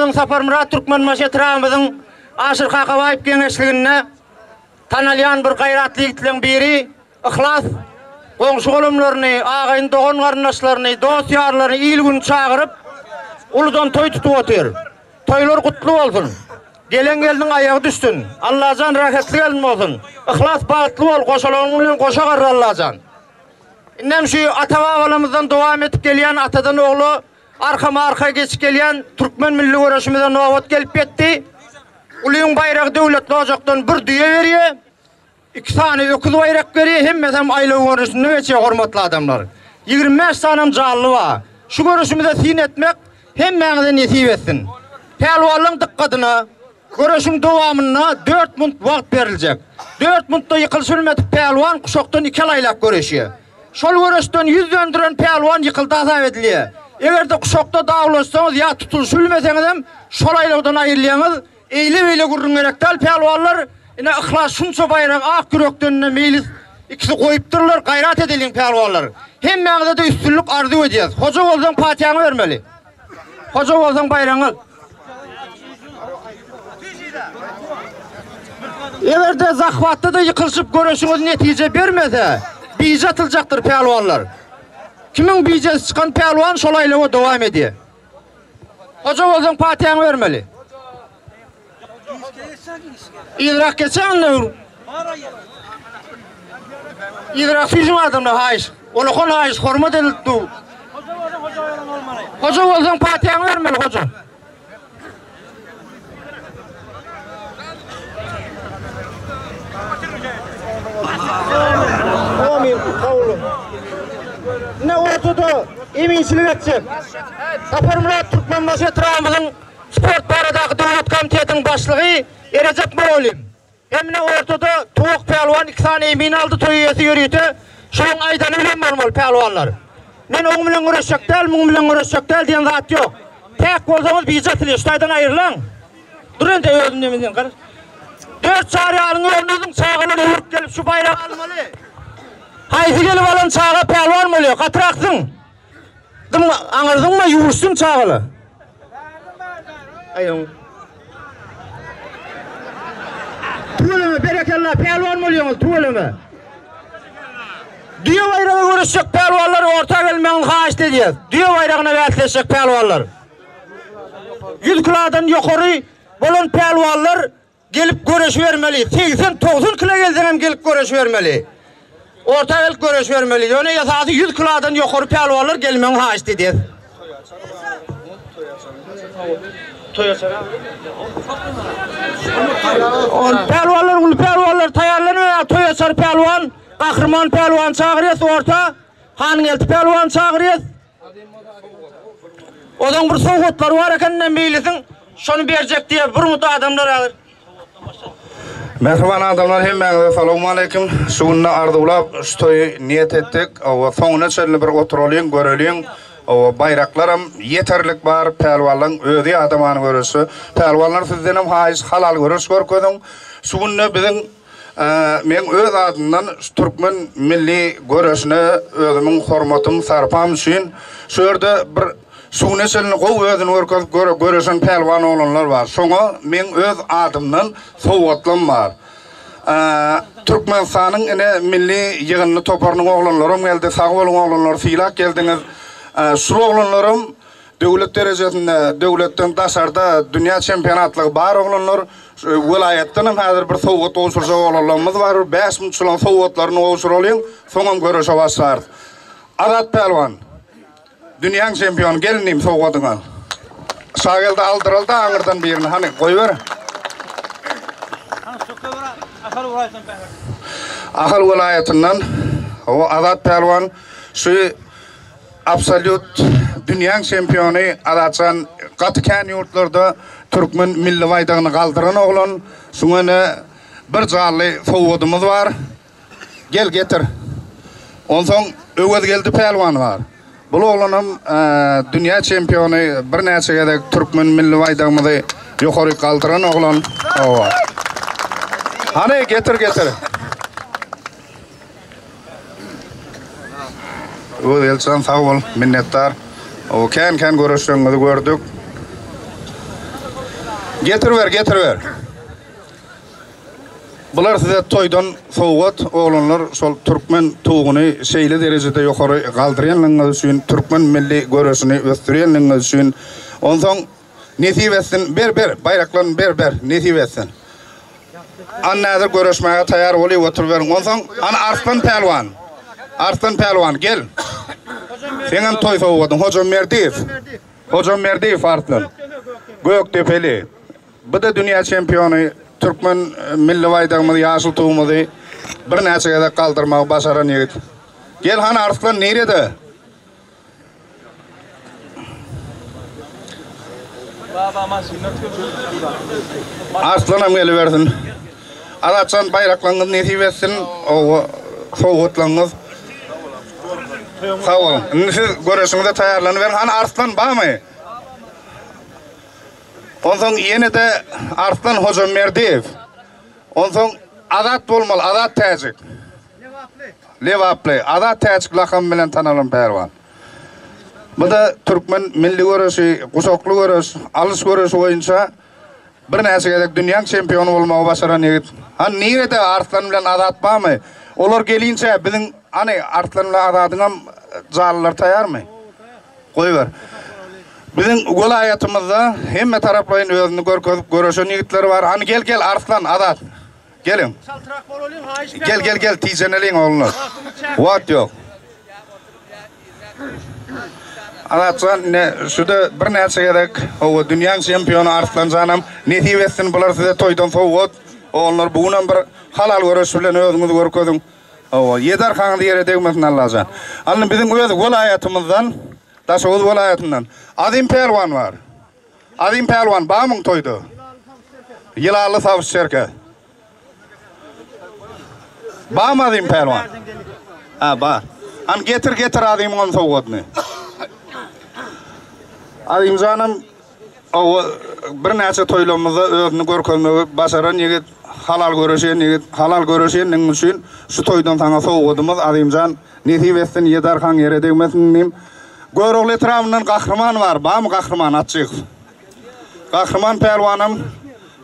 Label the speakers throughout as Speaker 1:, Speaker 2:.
Speaker 1: Biziň Saparmyrat Türkmenbaşy etrabymyzyň Aşyr Kakabaýew geňeşliginde tanalýan bir gaýratly ýigitleň biri Yhlas goňşy-golamlaryny, agaýyn dogan-garyndaşlaryny, dost-ýarlaryny il-güni çagyryp, uludan toý tutup otyr. Toýlar gutly bolsun! Gelen gelniň aýagy düşsün! Allajan rähetli gelin bolsun! Yhlas bagtly bol, goşalagyň bilen goşa garra Allajan! Indem şu ata-babalarymyzdan dowam edip gelýän atadan ogla Arkama-arka geçip gelýän türkmen milli göreşimize nobat gelip ýetdi. Ulyň baýragy döwletli ojakdan bir düýe berýär. Iki sany öküz baýrak berýär, hemmesem aýlaw görnüşinde geçýär hormatly adamlar. 25 sanam janly bar. Şu göreşimize syn etmek hemmäňize nesip etsin. Pälwanlaryň dykgadyna, göreşiň dowamynda dört munt wagt beriljek. Dört muntda ýykylyşybilmedik pälwan guşakdan iki el aýlap göreşýär. Şol göreşden ýüz döndüren pälwan ýykyldy hasap edilýär. Eger-de guşakda dawlaşsaňyz ýa tutulyşybilmeseňizem şol aýlawdan aýrylýaňyz. Eýle-beýle gürrüň gerek däl pälwanlar. Ine Yhlas şunça baýragy ak ýürekden ine Meýlis ikisi goýupdyrlar. Gaýrat edeliň pälwanlar. Hemmäňize-de üstünlik arzuw edýäs. Hoja bolsaň patyýaňy bermeli. Hoja bolsaň baýragyňy al. Eger-de zahwatda-da ýykylyşyp göreşiňiz netije bermese, bije atyljakdyr pälwanlar. Kimiň bijesi çykan pälwan şol aýlawa dowam edýär. Hoja bolsaň patyýaňy bermeli. Yzrak geçen onda. Yzrak süýjüň adamlar haýyş. Olakan haýyş hormat edilip dur. Hoja bolsaň patyýaňy bermeli hoja. Amin. Sag Ine ortada eminçilik etjek. Saparmyrat Türkmenbaşy etrabymyzyň sport baradaky döwlet komitetiniň başlygy Erejep mugallym. Hemine ortada Tuwak pälwan iki sany emin aldy toý eýesi ýörite şoň aýdany bilen bolmaly pälwanlar. Men oň bilen göreşjek däl muň bilen göreşjek däl diýen zat ýok. Päk bolsaňyz bije atylýar şu taýdan aýrylaň. Dur indi özüň nemeden garaş. Dört çar ýalyň ýoluna özüň çagalar öwrüp gelip şu baýragy almaly. Haýsy gelip alan çaga pälwan bolýar gatyrak zyň. Dym aňyrdyňmy ýuwuşsyn çagalar. Aýoň. Tüweleme berekella pälwan bolýaňyz tüweleme. Düýe baýragy göreşjek pälwanlar orta gelmegiňi haýyşt edýäs. Düýe baýragyna bäsleşjek pälwanlar. 100 kilodan ýokary bolan pälwanlar Gelip göreşibermeli. 80-90 kilo gelseňem gelip göreşibermeli. Orta gelip göreşibermeli. Ýöne esasy 100 kilodan ýokary pälwanlar gelmegiňi haýyşt edýäs. Pälwanlar, uly pälwanlar taýýarlanýar. Toý açar pälwan, gahryman pälwan çagyrýas orta. Hangeldi pälwan çagyrýas. Ozaň bir sowgatlary bar eken-de meýlisiň, şony berjek diýýär bir mut adamlar häzir.
Speaker 2: Mähriban adamlar hemmäňize salowmaleýkim. Şu günde arzuwlap şu toýy niýet etdik. Owa soňuna çenli bir oturalyň, göreliň. Owa baýraklaram ýeterlik bar. Pälwanlaň özi ýadamany göreşse. Pälwanlar sizdenem haýyş halal göreş görkeziň. Şu günde biziň Meň öz adymdan şu türkmen milli göreşine özümiň hormatym, sarpam üçin şu ýerde bir şu güne çenli gowy özüni görkezip göreşen pälwan oglanlar bar. Şoňa meň öz adymdan sowgatlam bar. Türkmenistanyň ine milli ýygyndy toparynyň oglanlaram geldi. Sag boluň oglanlar, sylap geldiňiz. Şul oglanlaram Döwlet derejesinde, döwletden daşarda dünýä çempionatlygy bar oglanlar. Şu welaýatdan hem häzir bir sowgat gowşurjak oglanlarymyz bar. Bir 5 minut şolaryň sowgatlaryny gowşuralyň, soňam göreşe başlarys. Azat pälwan, dünýäň çempiony, gel inim sowgadyňy al. Şageldi aldyraly-da aňyrdan birini, hany, goýber. Ahal welaýatyndan, hawa, Azat pälwan şu Absolýut dünýäň çempiony Azatjan gaty kän ýurtlarda türkmen milli baýdagyny galdyran oglan. Şuňa ine bir janly sowgadymyz bar. Gel getir. Onsoň Öwezgeldi pälwan bar. Bul oglanam dünýä çempiony birnäçe gezek türkmen milli baýdagymyzy ýokaryk galdyran oglan. Hawa. Hany getir getir. Öwez Elçijan sag bol, minnetdar. O kän-kän göreşleriňizi gördük. Getiriber, getiriber. Bular size toýdan sowgat, oglanlar, şol türkmen tuguny şeýle derejede ýokary galdyrýanlygyňyz üçin, türkmen milli göreşini ösdürýänligiňiz üçin. Onsoň nesip etsin, ber, ber, baýraklaryny ber, ber, nesip etsin. An häzir göreşmäge taýýar bolyp oturyberiň. Onsoň an Arslan pälwan. Arslan pälwan, gel. Seňem toý sowgadyň, Hojamberdiýew. Hojamberdiýew Arslan. Gökdepeli. Bu-da dünýä çempiony, türkmen milli baýdagymyzy, ýaşyl tugumyzy birnäçe gezek galdyrmagy başaran ýigit. Gel hany Arslan nirede? Arslanam gelibersin. Azatjan baýraklaryňyz nesip etsin. Owa sowgatlaryňyz. Sag boluň. Indi siz göreşiňize taýýarlanyberiň. Hany Arslan barmy? Onsoň ýene-de Arslan Hojamberdiýew. Onsoň Azat bolmaly, Azat Täjik. Lebaply. Lebaply. Azat Täjik lakamy bilen tanalan pälwan. Bu-da türkmen milli göreşi, guşakly göreş, alyş göreşi boýunça birnäçe gezek dünýäň çempiony bolmagy başaran ýigit. Hany nirede Arslan bilen Azat barmy? Olar gelinçä biziň hany Arslan bilen Azadyňam jalylary taýarmy? Goýber. Biziň welaýatymyzda hemme taraplaýyn özüni görkezip göreşen ýigitler bar. Hany gel gel Arslan, Azat. Geliň.
Speaker 1: Çaltrak bolalyň haýyş
Speaker 2: Gel gel gel tijeneliň oglanlar. Wagt ýok. Azatjan ine şuda birnäçe gezek hawa dünýäň çempiony Arslanjanam nesip etsin bular size toýdan sowgat. Oglanlar bu günem bir halal göreş bilen özüňizi görkeziň. Hawa, ýedi arkaňyz ýere degmesin Allajan. Alny biziň öz welaýatymyzdan, Daşoguz welaýatyndan Azim pälwan bar. Azim pälwan barmyň toýda? Ýylanly Sabyş Çerkez. Barmy Azim pälwan? Ha, bar. Hany getir, getir Azimiň hem sowgadyny. Azimjanam Hawa, birnäçe toýlarymyzda özüni görkezmegi başaran ýigit, halal göreşen ýigit, halal göreşenligiň üçin şu toýdan saňa sowgadymyz, Azymjan, nesip etsin, ýedi arkaň ýere degmesin diýim. Görogly etrabyndan Gahryman bar, barmy Gahryman Atjykow? Gahryman pälwanam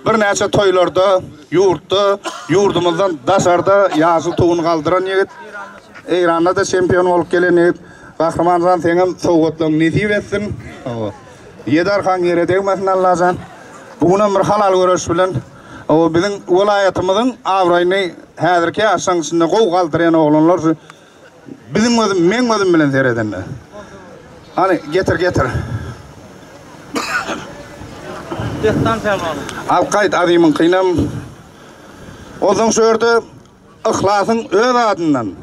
Speaker 2: birnäçe toýlarda, ýurtda, ýurdumyzdan daşarda ýaşyl tuguny galdyran ýigit, Eýranda-da çempion bolup gelen ýigit. Gahryman jan, seňem sowgatlaryň nesip etsin. Hawa. Ýedi arkaň ýere degmesin Allajan. Bu günem bir halal göreş bilen o biziň welaýatymyzyň abraýyny häzirki ýaşlaryň içinde gowy galdyrýan oglanlar şu biziň gözüm meň gözüm bilen seredende. Hany getir getir.
Speaker 1: Dessan pälwany.
Speaker 2: Al gaýt Azymyňkynam. Onsoň şu ýerde Yhlasyň öz adyndan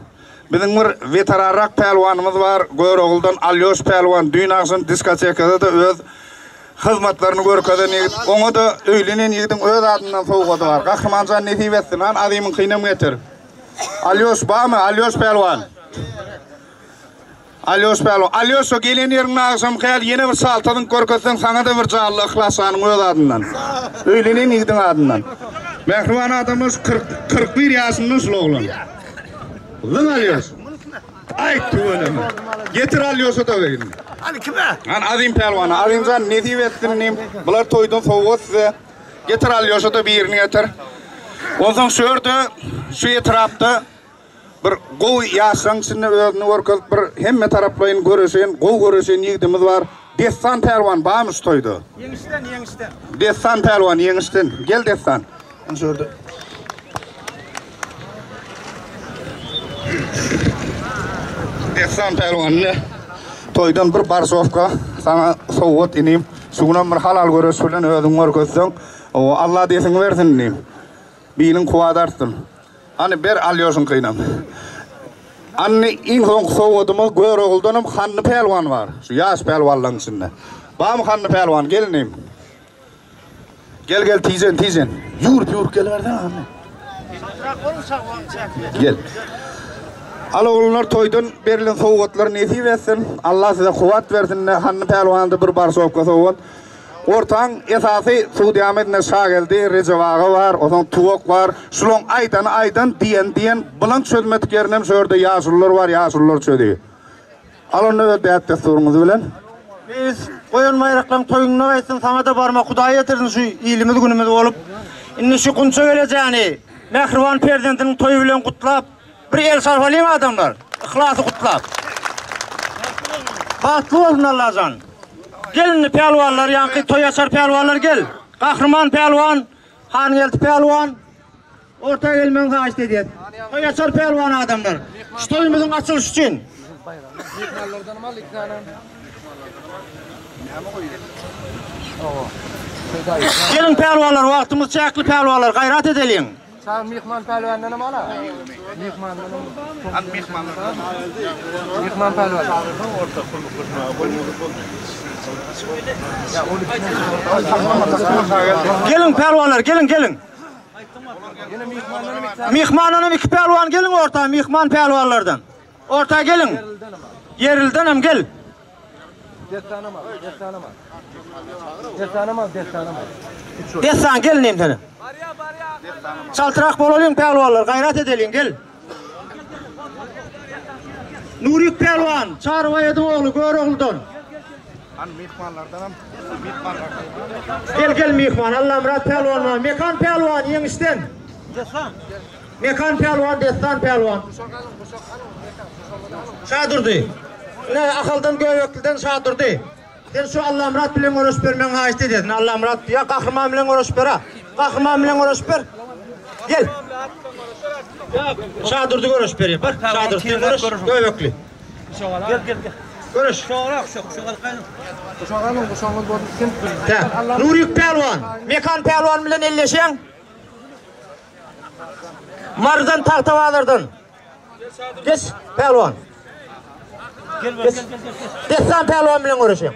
Speaker 2: biziň bir weteranrak pälwanymyz bar, Göroguldan Alýoş pälwan düýn agşam diskotekada-da öz hyzmatlaryny görkezen ýigit. Oňa-da öýlenen ýigidiň öz adyndan sowgady bar. Gahrymanjan nesip etsin, han Azymyňkynam getir. Alýoş barmy, Alýoş pälwan? Alýoş pälwan. Alýoşa gelen ýeriňde agşamky ýaly ýene bir salta zyňyp görkezseň saňa-da bir janly Yhlasjanyň öz adyndan. Öýlenen ýigidiň adyndan. Mähriban adamlar şu 40 41 ýaşynda şul oglan. Zyň Alýoş. Aý tüweleme. Getir Alýoşa-da indi.
Speaker 3: Hany kime?
Speaker 2: Hany Azim pälwana. Azimjan nesip etsin diýim. Bular toýdan sowgat size. Getir Alýoşa-da birini getir. Onsoň şu ýerde şu etrapda Bir gowy ýaşlaň içinde özüni görkezip bir hemme taraplaýyn göreşen, gowy göreşen ýigdimiz bar. Dessan pälwan barmy şu toýda?
Speaker 1: Ýeňişden, ýeňişden.
Speaker 2: Dessan pälwan ýeňişden. Gel Dessan. Şu ýerde. Dessan pälwan ine. Toýdan bir barsowka saňa sowgat inim. Şu günem bir halal göreş bilen özüňi görkezseň, Allah desiňi bersin inim. Biliň kuwwat artsyn. Hany ber Alýoşyňkynam. Anny iň soňky sowgadymyz Göroguldanam Hanny pälwan bar. Şu ýaş pälwanlaryň içinde. Barmy Hanny pälwan gel inim. Gel gel tijen tijen. Ýüwürip ýüwürip gelibersene Hanny. Gel. Al oglanlar toýdan berlen sowgatlar nesip etsin. Allah size kuwwat bersin. Hanny pälwanda bir barsowka sowgat. Ortaň esasy sudýamyz ine Şageldi Rejep aga bar, onsoň Tuwak bar. Şulaň aýdany aýdan, diýeni diýen, bulan çözmedik ýerinem şu ýerde ýaşulular bar, ýaşulular çözüý. Al onda öz däp-dessuryňyz bilen.
Speaker 1: Biz. Goýan baýraklaň toýuňda gaýtsyn, saňa-da barmak Hudaý ýetirsin şu ilimiz günümiz bolup. Indi şu Gunça gelejäni mähriban perzendiniň toýy bilen gutlap, bir el salhalyň adamlar, yhlasy gutlap. Bagtly bolsun Allajan. Gel indi pälwanlar, ýaňky toý açar pälwanlar gel. Gahryman pälwan, Hangeldi pälwan. Orta gelmegiňizi haýyşt edýäs. Toý açar pälwan adamlar. Şu toýumyzyň açylyşy üçin. Geliň pälwanlar, wagtymyz çäkli pälwanlar, gaýrat edeliň.
Speaker 3: Çaý myhman pälwandanam ala. Myhmandanam.
Speaker 2: Hany myhmanlardan.
Speaker 3: Myhman pälwan.
Speaker 1: Geliň pälwanlar, geliň, geliň. Myhmandanam iki pälwan geliň orta, myhman pälwanlardan. Orta geliň. Ýerildenem gel.
Speaker 3: Dessanam al, dessanam al. Dessanam al, dessanam al.
Speaker 1: Dessan gel diýim seni. Çaltrak bolalyň pälwanlar, gaýrat edeliň gel. Nurik pälwan, Çary Baýadyň ogly Görogludan.
Speaker 2: Hany myhmanlardanam, myhmanlardan.
Speaker 1: Gel gel myhman, Allamyrat pälwan bar. Mekan pälwan ýeňişden.
Speaker 3: Dessan.
Speaker 1: Mekan pälwan, Dessan pälwan. Şadurdy. Ine Ahaldan Göbekliden Şadurdy. Sen şu Allamyrat bilen göreşip bermegiňi haýyşt edýäsin. Allamyrat ýa Gahryman bilen göreşip ber-a. Gahryman bilen göreşip ber. Gel. Şadurdy göreşip berýär. Bar, Şadurdy sen göreş, Göbekli.
Speaker 3: Gel gel gel.
Speaker 1: Göreş.
Speaker 3: Şorak şok şorak gaýyn. Guşagalyň guşagyňyz bolsun sen.
Speaker 1: Tä. Nurik pälwan, Mekan pälwan bilen elleşeň. Marydan Tagtabazardan. Geç pälwan.
Speaker 3: Gel gel gel gel.
Speaker 1: Dessan pälwan bilen göreşeň.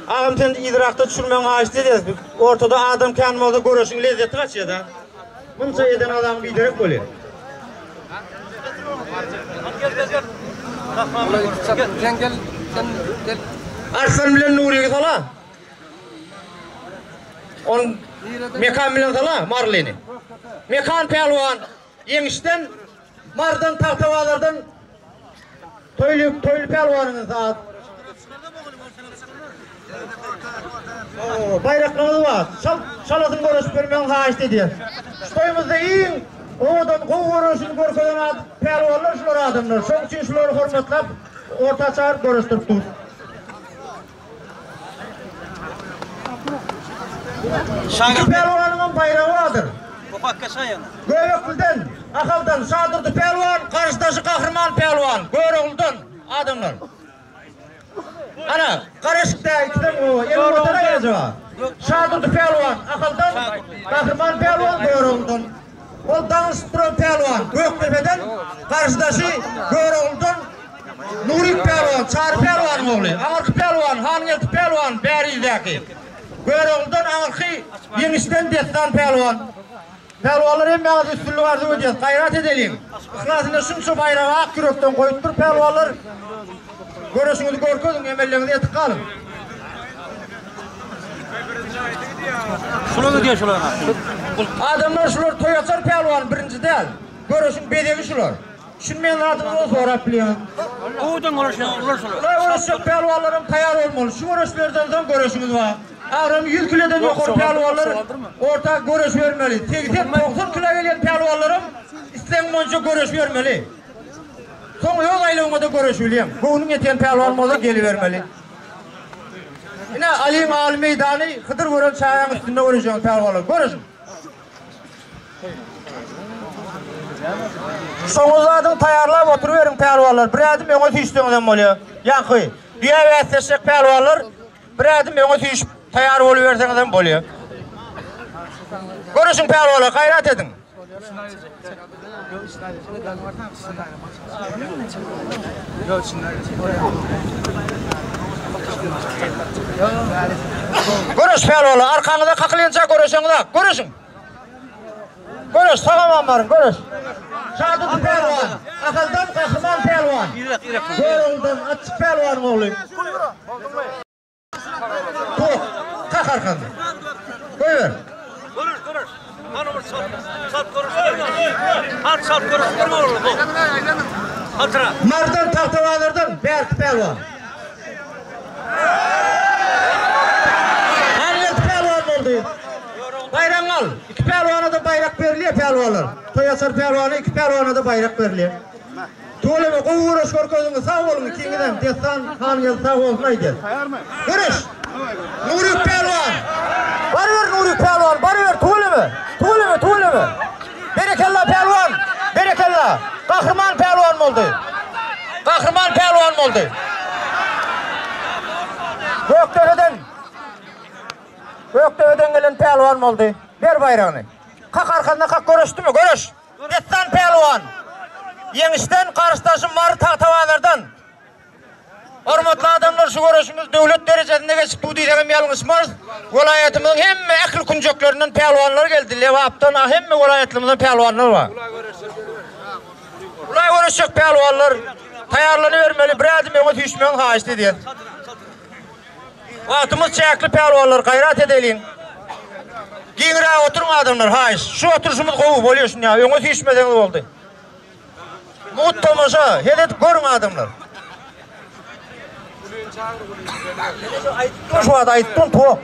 Speaker 1: Agam sen yzrakda düşürmegiňi haýyşt edýäs. Ortada adam kän bolsa göreşiň lezzeti gaçýar-da. Munça eden adam biderek bolýar.
Speaker 3: Sen gel, sen gel.
Speaker 1: Arslan bilen Nurygy sala. On Mekan bilen sala Marlyny. Mekan pälwan ýeňişden Mardan Tagtabazardan Toýly Toýly pälwanyňyz saat. Oo, baýraklaryňyz bar. Çal, çalasyn göreşip bermegiňi haýyşt edýäs. Şu toýumyzda iň owadan gowy göreşini görkezen ad, pälwanlar şular adamlar. Şoň üçin şulary hormatlap orta çagyryp göreşdirip dur. Iki pälwanyňam baýragy bardyr. Göbekliden, Ahaldan Şadurdy pälwan, garşydaşy Gahryman pälwan, Görogludan adamlar. Ana, garaşyk-da ikiden gowy, eliň otara gelejek. Şadurdy pälwan, Ahaldan, Gahryman pälwan, Görogludan. Ol daňyşyp duran pälwan, Gökdepeden, garşydaşy Görogludan Nurik pälwan, Çary pälwanyň ogly, aňyrky pälwan, Hangeldi pälwan, Bärizdäki. Görogludan aňyrky Ýeňişden Dessan pälwan. Pälwanlar hemmäňize üstünlik arzuw edýäs, gaýrat edeliň. Yhlasynda şunça baýragy ak ýürekden goýupdyr pälwanlar. Göreşiňizi görkeziň, emelleriňizi etik galyň.
Speaker 3: Şular gidýär şular.
Speaker 1: Adamlar şular toý açar pälwan birinji däl. Göreşiň bezegi şular. Düşünmeýän zadyňyz bolsa sorap bilýäňiz.
Speaker 3: Owadan göreşýär ular şular.
Speaker 1: Şular göreşjek pälwanlaram taýar bolmaly. Şu göreşlerden soň göreşiňiz bar. Agramy 100 kileden ýokary pälwanlar orta göreş bermeli. 80-90 kilo gelýän pälwanlaram islegiň boýunça göreş bermeli. Soň öz aýlygyňa-da göreşibilýäň. Göwnüň ýetýän pälwan bolsa gelibermeli. Ine Alyň aly meýdany Hydyr gören çaýaň üstünde göreşýän pälwanlar. Göreşiň. Şoňa zadyň taýýarlap oturyberiň pälwanlar. Bir ädim öňe süýşseňizem bolýar. Ýaňky düýä bäsleşjek pälwanlar bir ädim öňe süýşüp taýýar boluberseňizem bolýar. Göreşiň pälwanlar, gaýrat ediň. Göreş pälwanlar, arkaňyza kakylýança göreşeňizak. Göreşiň. Göreş, sag-aman baryň, göreş. Şadurdy pälwan, Ahaldan Gahryman pälwan. Görogludan Atçyk pälwanyň ogly. Tok, kak arkanda. Goýber.
Speaker 3: Göreş, göreş. Hany bir çalt, çalt göreş. Hany çalt göreş bir boldy bu. Hatyra.
Speaker 1: Mardan Tagtabazardan Bärki pälwan. baýrak berilýär pälwanlar. Toý açar pälwana iki pälwana-da baýrak berilýär. Tüweleme gowy göreş görkezdiňiz sag boluň ikiňizem Dessan Hangeldi sag bolsun aýdýas. Göreş! Nuryk pälwan! Baryber Nuryk pälwan baryber tüweleme! Tüweleme tüweleme! Berekella pälwan! Berekella! Gahryman pälwan boldy! Gahryman pälwan boldy! Gökdepeden Gökdepeden gelen pälwan boldy. Ber baýragyny. Kak arkasynda kak göreşdimi? Göreş! Dessan pälwan! Ýeňişden garşydaşym Mary Tagtabazardan. Hormatly adamlar şu göreşimiz döwlet derejesinde geçip bu diýsegem ýalňyşmarys. Welaýatymyzyň hemme ähli künjeklerinden pälwanlar geldi. Lebapdan a hemme welaýatlarymyzdan pälwanlar bar. Ula göreşjek pälwanlar taýýarlanybermeli. Bir ädim öňe süýşmegiň haýyşt edýäs. Wagtymyz çäkli pälwanlar gaýrat edeliň. Giňräk oturyň adamlar haýyş. Şu oturyşymyz gowy bolýar şunda öňe süýşmeseňiz boldy. Mugt tomaşa hez edip görüň adamlar. Aýtdym şu wagt aýtdym to.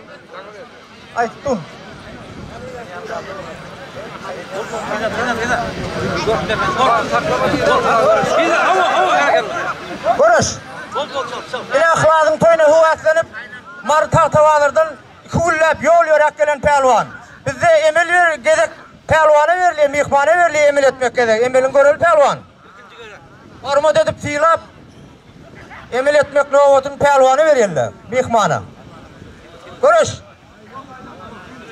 Speaker 1: Aýtdym. Göreş. Ine Yhlasyň toýuna höweslenip, Mary Tagtabazardan iki günläp ýol ýöräp gelen pälwan. Bizde emel bir gezek pälwana berilýär, myhmana berilýär emel etmek gezek. Emeliň göreli pälwan. Hormat edip sylap emel etmek nobatyny pälwana berýärler, myhmana. Göreş.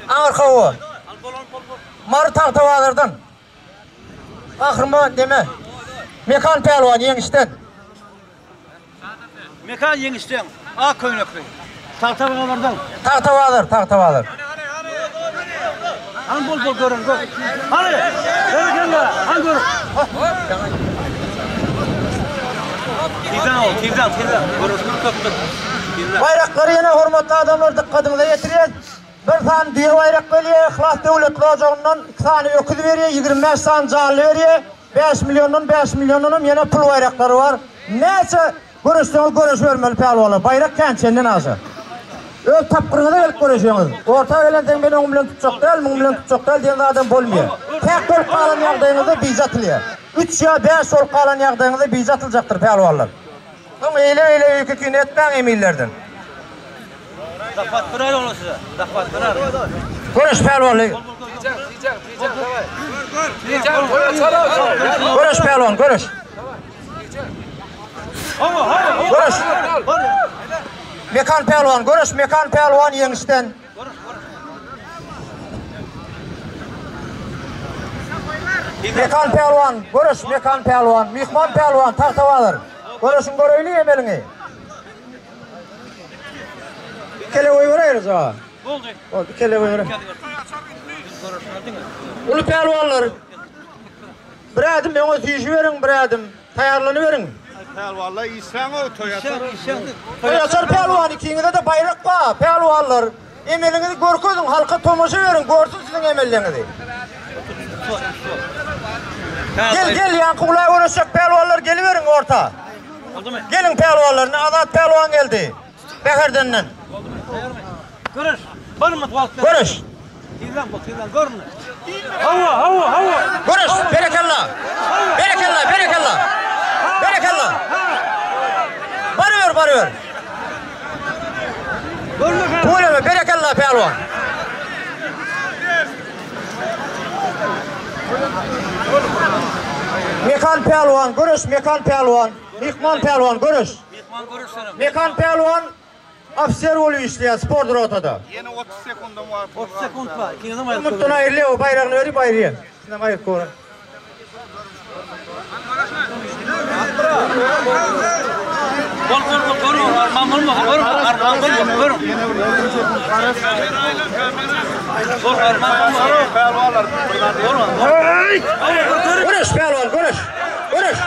Speaker 1: Aňyrka Mary Tagtabazardan. Gahryman deme. Mekan pälwan ýeňişden.
Speaker 3: Mekan ýeňişden. Ak köýnekli. Tagtabazardan.
Speaker 1: Tagtabazar, Tagtabazar.
Speaker 3: Han bol bol görün gör. Hany. Berekella. Han gör. Tizden ol, tizden, tizden. Görüşmek köpdür.
Speaker 1: Baýraklary ýene hormatly adamlar dykgatyňyza ýetirýäs. Bir sany düýe baýrak berýär, Yhlas döwletli ojagyndan iki sany öküz berýär, 25 sany janly berýär. 5 milliondan, 5 milliondan hem ýene pul baýraklary bar. Näçe göreşseňiz göreşibermeli pälwanlar. Baýrak kän çenden aşa. Öz tapgyryňyza gelip göreşeňiz. Orta gelensoň men oň bilen tutjak däl, muň bilen tutjak däl diýen zadam bolmaýar. Täk bolup galan ýagdaýyňyzda bije atylýar. 3 ýa 5 bolup galan ýagdaýyňyzda bije atyljakdyr pälwanlar. Soň eýle-beýle öýke-kine etmäň eminlerden.
Speaker 3: Zapat berer ola size. Zapat berer.
Speaker 1: Göreş pälwanly. Göreş pälwan, göreş. Göreş. Mekan pälwan, göreş Mekan pälwan ýeňişden. Mekan pälwan, göreş Mekan pälwan, myhman pälwan, Tagtabazar. Göreşiň göreýli emeliňi. Kele goýberäýris ha.
Speaker 3: Boldy.
Speaker 1: Boldy, kele goýber. Uly pälwanlar. Bir ädim öňe süýşüberiň, bir ädim. Taýýarlanyberiň.
Speaker 2: Pälwanlar işläň-ow, toý açar.
Speaker 1: Toý açar pälwan, ikiňize-de baýrak bar, pälwanlar. Emeliňizi görkeziň, halka tomaşa beriň, görsün siziň emelleriňizi. Gel, gel, ýaňky ula göreşjek pälwanlar geliberiň orta. Geliň pälwanlar, ine Azat pälwan geldi. Bäherdenden.
Speaker 3: Göreş. Barmy wagt.
Speaker 1: Göreş.
Speaker 3: Tizden bol, tizden görün. Hawa, hawa, hawa.
Speaker 1: Göreş, berekella. Berekella, berekella. Berekella. Baryber, baryber. Tüweleme, berekella pälwan. Mekan pälwan, göreş, Mekan pälwan. Myhman pälwan, göreş. Mekan pälwan ofiser bolup işleýär sport rotada.
Speaker 2: Ýene 30 sekundam wagtymyz
Speaker 3: 30 sekund bar. Ikiňizem aýryp
Speaker 1: Umutdan aýrylýar, o baýragyny berip aýyrýar. Sizem aýryp görün.
Speaker 3: Bol bol bol görün, arman bolmasyn, görün, arman bolmasyn, görün. Bol arman bolmasyn.
Speaker 2: Pälwanlar
Speaker 3: Görün.
Speaker 1: Göreş pälwan, göreş. Göreş.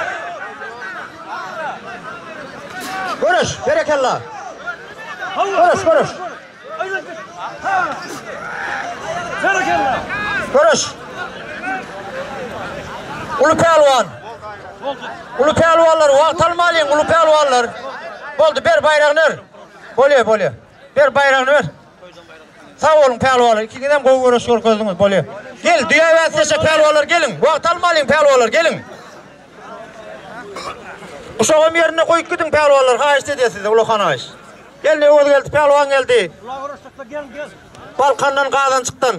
Speaker 1: Göreş, berekella. Göreş, göreş.
Speaker 3: Berekella.
Speaker 1: Göreş. Uly pälwan. Uly pälwanlar, wagt almalyň, uly pälwanlar. Boldy, ber baýragyny ber. Bolýar, bolýar. Ber baýragyny ber. Sag boluň pälwanlar, ikiňizem gowy göreş görkezdiňiz, bolýar. Gel, düýe bäsleşek pälwanlar geliň. Wagt almalyň pälwanlar geliň. Guşagam ýerinde goýup gidiň pälwanlar, haýyşt edýär sizden ulakan haýyş. Gel Öwezgeldi pälwan geldi. Balkandan Gazanjykdan.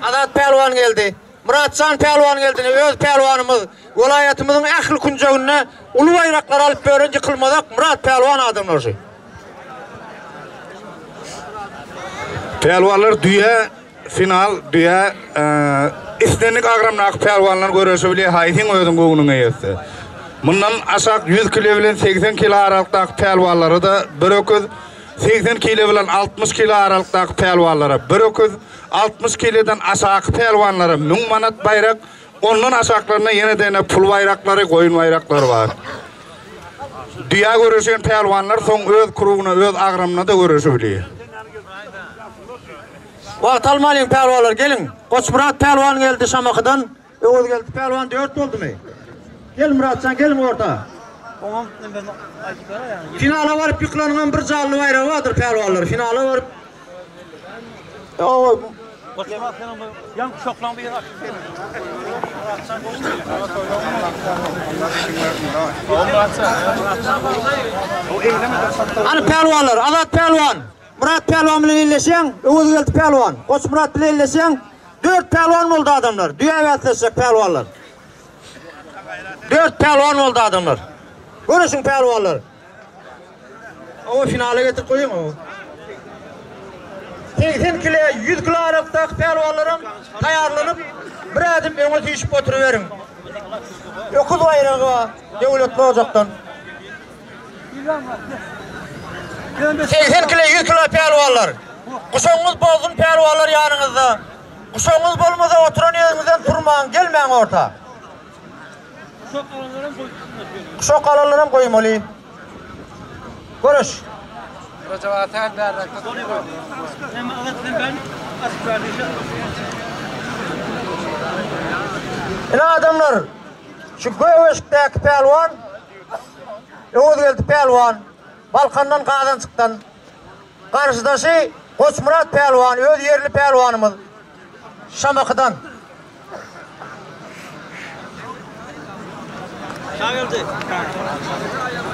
Speaker 1: Azat pälwan geldi. Myratjan pälwan geldi. Öz pälwanymyz welaýatymyzyň ähli künjeginde uly baýraklary alyp beren ýykylmazak Myrat pälwan adamlar şu.
Speaker 2: Pälwanlar düýe final düýe islendik agramdaky pälwanlar göreşe bilýär haýsyň özüň göwnüňe ýetse. Mundan aşak 100 kilo bilen 80 kilo aralykdaky pälwanlara da bir öküz, 80 kilo bilen 60 kilo aralykdaky pälwanlara bir öküz, 60 kilodan aşaky pälwanlara 1000 manat baýrak, ondan aşaklaryna ýene-de ýene pul baýraklary, goýun baýraklary bar. Düýä göreşen pälwanlar soň öz kruguna, öz agramyna-da göreşebilýär.
Speaker 1: Wagt almalyň pälwanlar geliň. Goçmyrat pälwan geldi Şamahydan. Öwezgeldi pälwan dört boldumy? Gel Myratjan geliň orta. Finala baryp ýykylanyňam bir janly baýragy bardyr pälwanlar. Finala baryp Hany pälwanlar, Azat pälwan, Myrat pälwan bilen elleşýäň, Öwezgeldi pälwan, Goçmyrat bilen elleşýäň. Dört pälwan boldy adamlar, düýä bäsleşjek pälwanlar. Dört pälwan boldy adamlar. Göreşiň pälwanlar. Owa finala getirip goýuň owa. 80 kilo, 100 kilo aralykdaky pälwanlaram taýýarlanyp, bir ädim öňe süýşüp oturyberiň. Öküz baýragy bar Döwletli ojakdan. 80 kilo, 100 kilo pälwanlar. Guşagyňyz bolsun pälwanlar ýanyňyzda. Guşagyňyz bolmasa oturan ýeriňizden turmaň, gelmäň orta. Guşak alanlaram goýmaly. Görüş. Ine adamlar, şu göweşikdäki pälwan Öwezgeldi pälwan Balkandan Gazançykdan garşydaşy Goçmyrat pälwan öz ýerli pälwanymyz Şamahydan.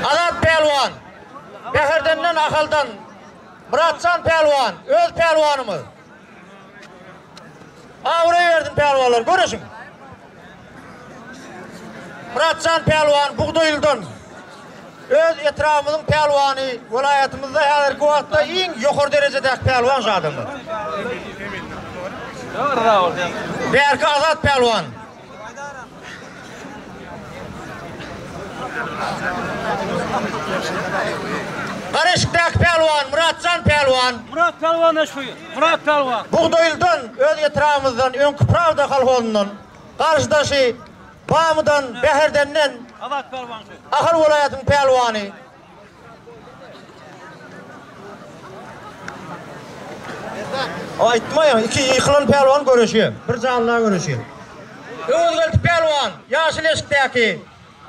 Speaker 1: Azat pälwan, Bäherdenden, Ahaldan, Myratjan pälwan, öz pälwanymyz. Abraý bersin pälwanlar, göreşiň. Myratjan pälwan Bugdaýlydan. Öz etrabymyzyň pälwany, welaýatymyzda häzirki wagtda iň ýokary derejedäki pälwan şu adamlar. Bärki Azat pälwan. Garaşykdaky pälwan Myratjan pälwan.
Speaker 3: Myrat pälwan şu. Myrat pälwan.
Speaker 1: Bugdaýlydan, öz etrabymyzdan, öňki Prawda kolhozyndan. Garşydaşy Bamydan, Bäherdenden,
Speaker 3: Azat pälwan şu.
Speaker 1: Ahal welaýatynyň pälwany. Aýtmaýaň, iki ýykylan pälwan göreşýär. Bir janla göreşýär. Öwezgeldi pälwan, ýaşyl eşikdäki,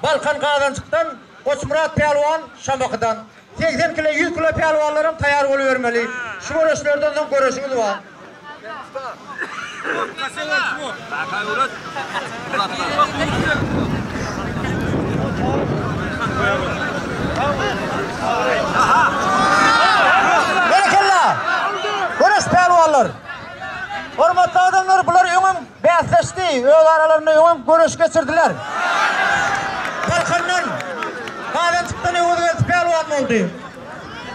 Speaker 1: Balkan Gazanjykdan, Goçmyrat pälwan, Şamahydan. 80 kilo, 100 kilo pälwanlaram taýýar bolubermeli. Şu göreşlerden soň göreşiňiz bar. Berekella! Göreş pälwanlar! Hormatly adamlar, bular öňem bäsleşdi, öz aralarynda öňem göreş geçirdiler. Balkandan, Gazançykdan Öwezgeldi pälwan boldy.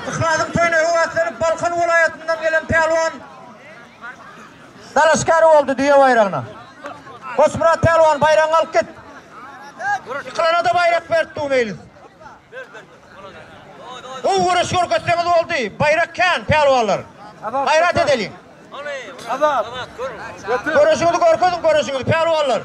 Speaker 1: Yhlasyň toýuna höweslenip Balkan welaýatyndan gelen pälwan dalaşgär boldy düýe baýragyna. Goçmyrat pälwan baýragyňy alyp git. Ýykylana-da baýrak beripdi bu meýlis. Gowy göreş görkezseňiz boldy. Baýrak kän pälwanlar. Gaýrat edeliň. Göreşiňizi görkeziň göreşiňizi pälwanlar.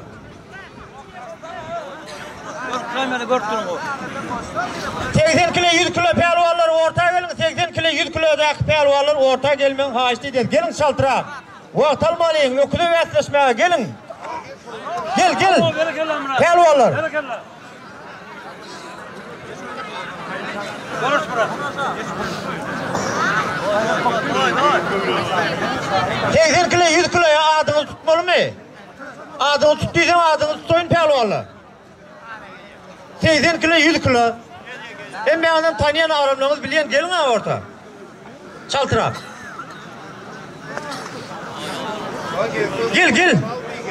Speaker 1: 80 kilo 100 kilo pälwanlar orta geliň 80 kilo 100 kilodaky pälwanlar orta gelmegiň haýyşt edýäs. Geliň çaltrak. Wagt almalyň öküze bäsleşmäge geliň. Gel gel. Pälwanlar. 80 kilo 100 kilo ya. Adyňyzy tutmalymy? Adyňy tut diýseň adyňy tutaýyn pälwanlar. 80 kilo 100 kilo. Hemmäňizem tanýan agramlaryňyz bilýän geliň-ä orta. Çaltrak. Gel gel.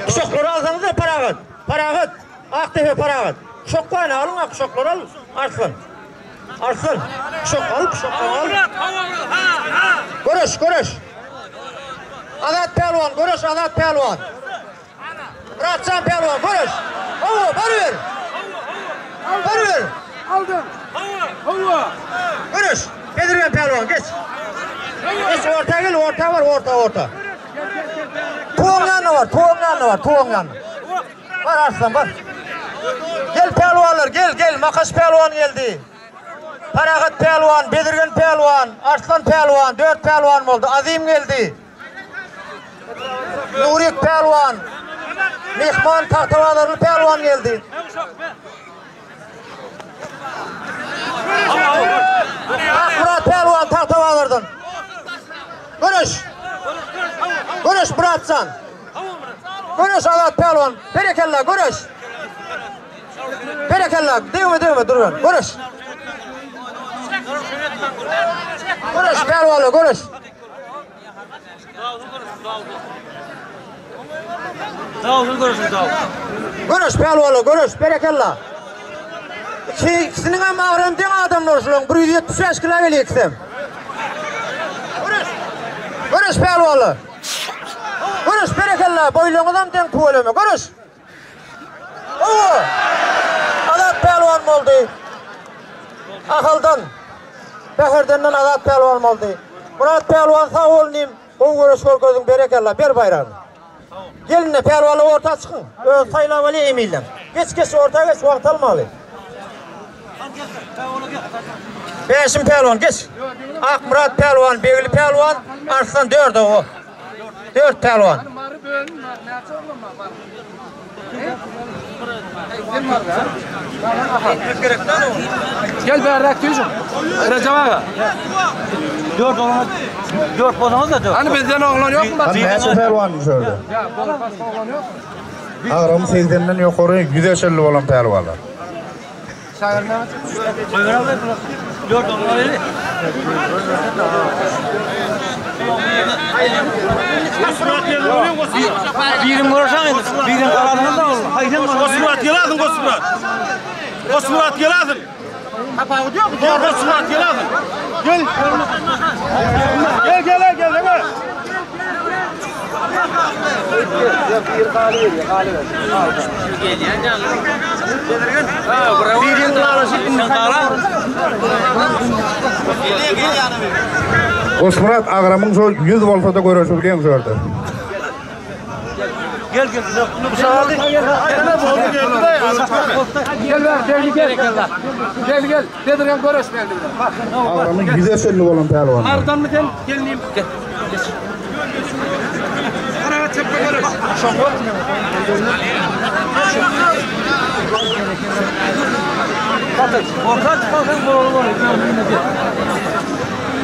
Speaker 1: Guşaklary alsaňyz-da Parahat. Parahat. Akdepe Parahat. Guşak bar, alyň-a guşaklary al. Arslan. Arslan. Guşak al, guşaklary al. Göreş, göreş. Azat pälwan, göreş Azat pälwan. Myratjan pälwan, göreş. Hawa, baryber. Baryber.
Speaker 3: Aldım. Hawa.
Speaker 1: Göreş. Bedirgen pälwan, geç. Geç orta gel, orta var, orta, orta. Tuğun yanına var, tuğun yanına var, tuğun yanına. Bar Arslan, bar. Gel pälwanlar, gel, gel. Makaş pälwan geldi. Parahat pälwan, Bedirgen pälwan, Arslan pälwan, dört pälwan boldy. Azim geldi. Nurik pälwan, Myhman Tagtabazarly pälwan geldi. Akmyrat pälwan Tagtabazardan. Göreş. Göreş Myratjan. Göreş Azat pälwan. Berekella göreş. Berekella degme degme dur ben. Göreş. Göreş pälwanlar göreş. Göreş pälwanlar göreş berekella. Iki, ikisiniň hem agramy deň adamlar şularyň 175 kilo gelýär ikisem. Göreş. Göreş pälwanlar. Göreş berekella boýlaryňyzam deň tüweleme göreş. Owa! Azat pälwan boldy. Ahaldan, Bäherdenden Azat pälwan boldy. Myrat pälwan sag bol inim, gowy göreş görkezdiň berekella, ber baýragyny. Gel indi pälwanlar orta çykyň. Öz saýlap alýa emiller. Geç geç orta geç wagt almaly. Bäşim pälwan geç. Akmyrat pälwan, Begli pälwan, Arslan dörde o. Dört pälwan.
Speaker 3: Gel bärräk düýjüm. Recep aga.
Speaker 4: Dört olana, dört bolana da dört.
Speaker 3: Hani bizden oglan ýokmy?
Speaker 2: Hani näçe pälwanmyş orada? Agramy 80-den ýokary 100-e çenli bolan pälwanlar.
Speaker 4: Dört olana verir. Birin görüşen birin kararını da olur. Haydi
Speaker 5: Osmurat geladın Osmurat. Osmurat geladın. Gel Osmurat geladın. Gel. Gel gel gel gel.
Speaker 2: Osmurat agramyň şo 100 bolsa da göreşip bilýän şu ýerde.
Speaker 4: Gel gel.
Speaker 3: Gel ver, gel gel. Gel gel. Bedirgen göreş geldi. Bak.
Speaker 2: Agramy 100-e çenli bolan pälwanlar.
Speaker 3: Ardan mı sen? Gelineyim. Gel. Geç. Araba çöpte göreş.
Speaker 4: Orta çıkarsan gol olur.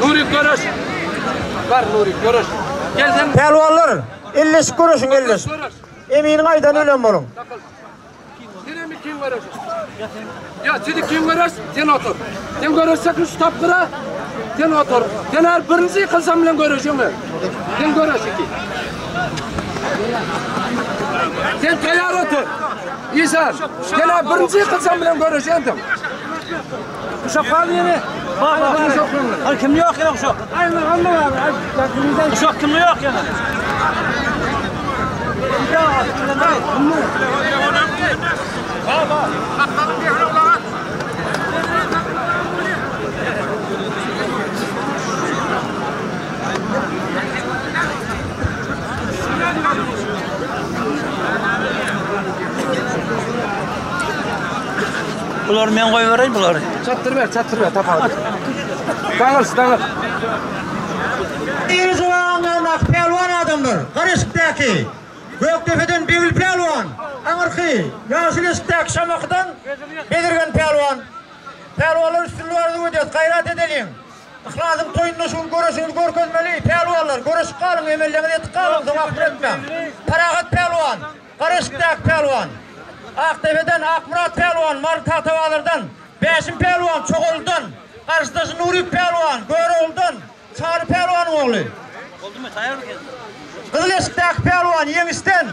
Speaker 3: Nuri göreş. Var Nuri göreş. Gel sen
Speaker 1: Pälwanlar elleşip göreşiň elleşip.
Speaker 3: göreş.
Speaker 1: Eminiň aýdany bilen boluň.
Speaker 3: Takıl. Sen mi kim göreş? Ya seni kim göreş? Sen otur. Sen göreşsek şu tapkıra. Sen otur. Sen her birinci yıkılsam bilen göreşiň. Sen göreş iki. Sen tayar otur. İsa, sen her birinci yıkılsam bilen göreşendim.
Speaker 4: Uşak kaldı yine. Bak bak. Hani kimliği yok yine uşak.
Speaker 3: Aynen anla abi.
Speaker 4: Uşak kimliği yok yine. Buları men koyuvereyim buları.
Speaker 3: Çattır ver, çattır ver. Tapalım. Dağıl, dağıl.
Speaker 1: Iri juwanlar pälwan adamlar. Garyşykdaky Gökdepeden Begil pälwan, Aňyrky Ýaşyl eşikdäki Şamakydan Bedirgen pälwan. Pälwanlar üstünlik arzuw edýär, gaýrat edeliň. Yhlasyň toýunda şu gün göreşiňizi görkezmeli, pälwanlar. pälwanlar, göreşip galyň, emelleriňizi etip galyň, soň ahmyr etmäň. Parahat pälwan, Garaşykdaky pälwan. Akdepeden Akmyrat pälwan, Mary Tagtabazardan, Bäşim pälwan, Çogalydan, garşydaşy Nuryk pälwan, Görogludan, Çary pälwanyň ogly. Gyzyl eşikdäki pälwan, Ýeňişden,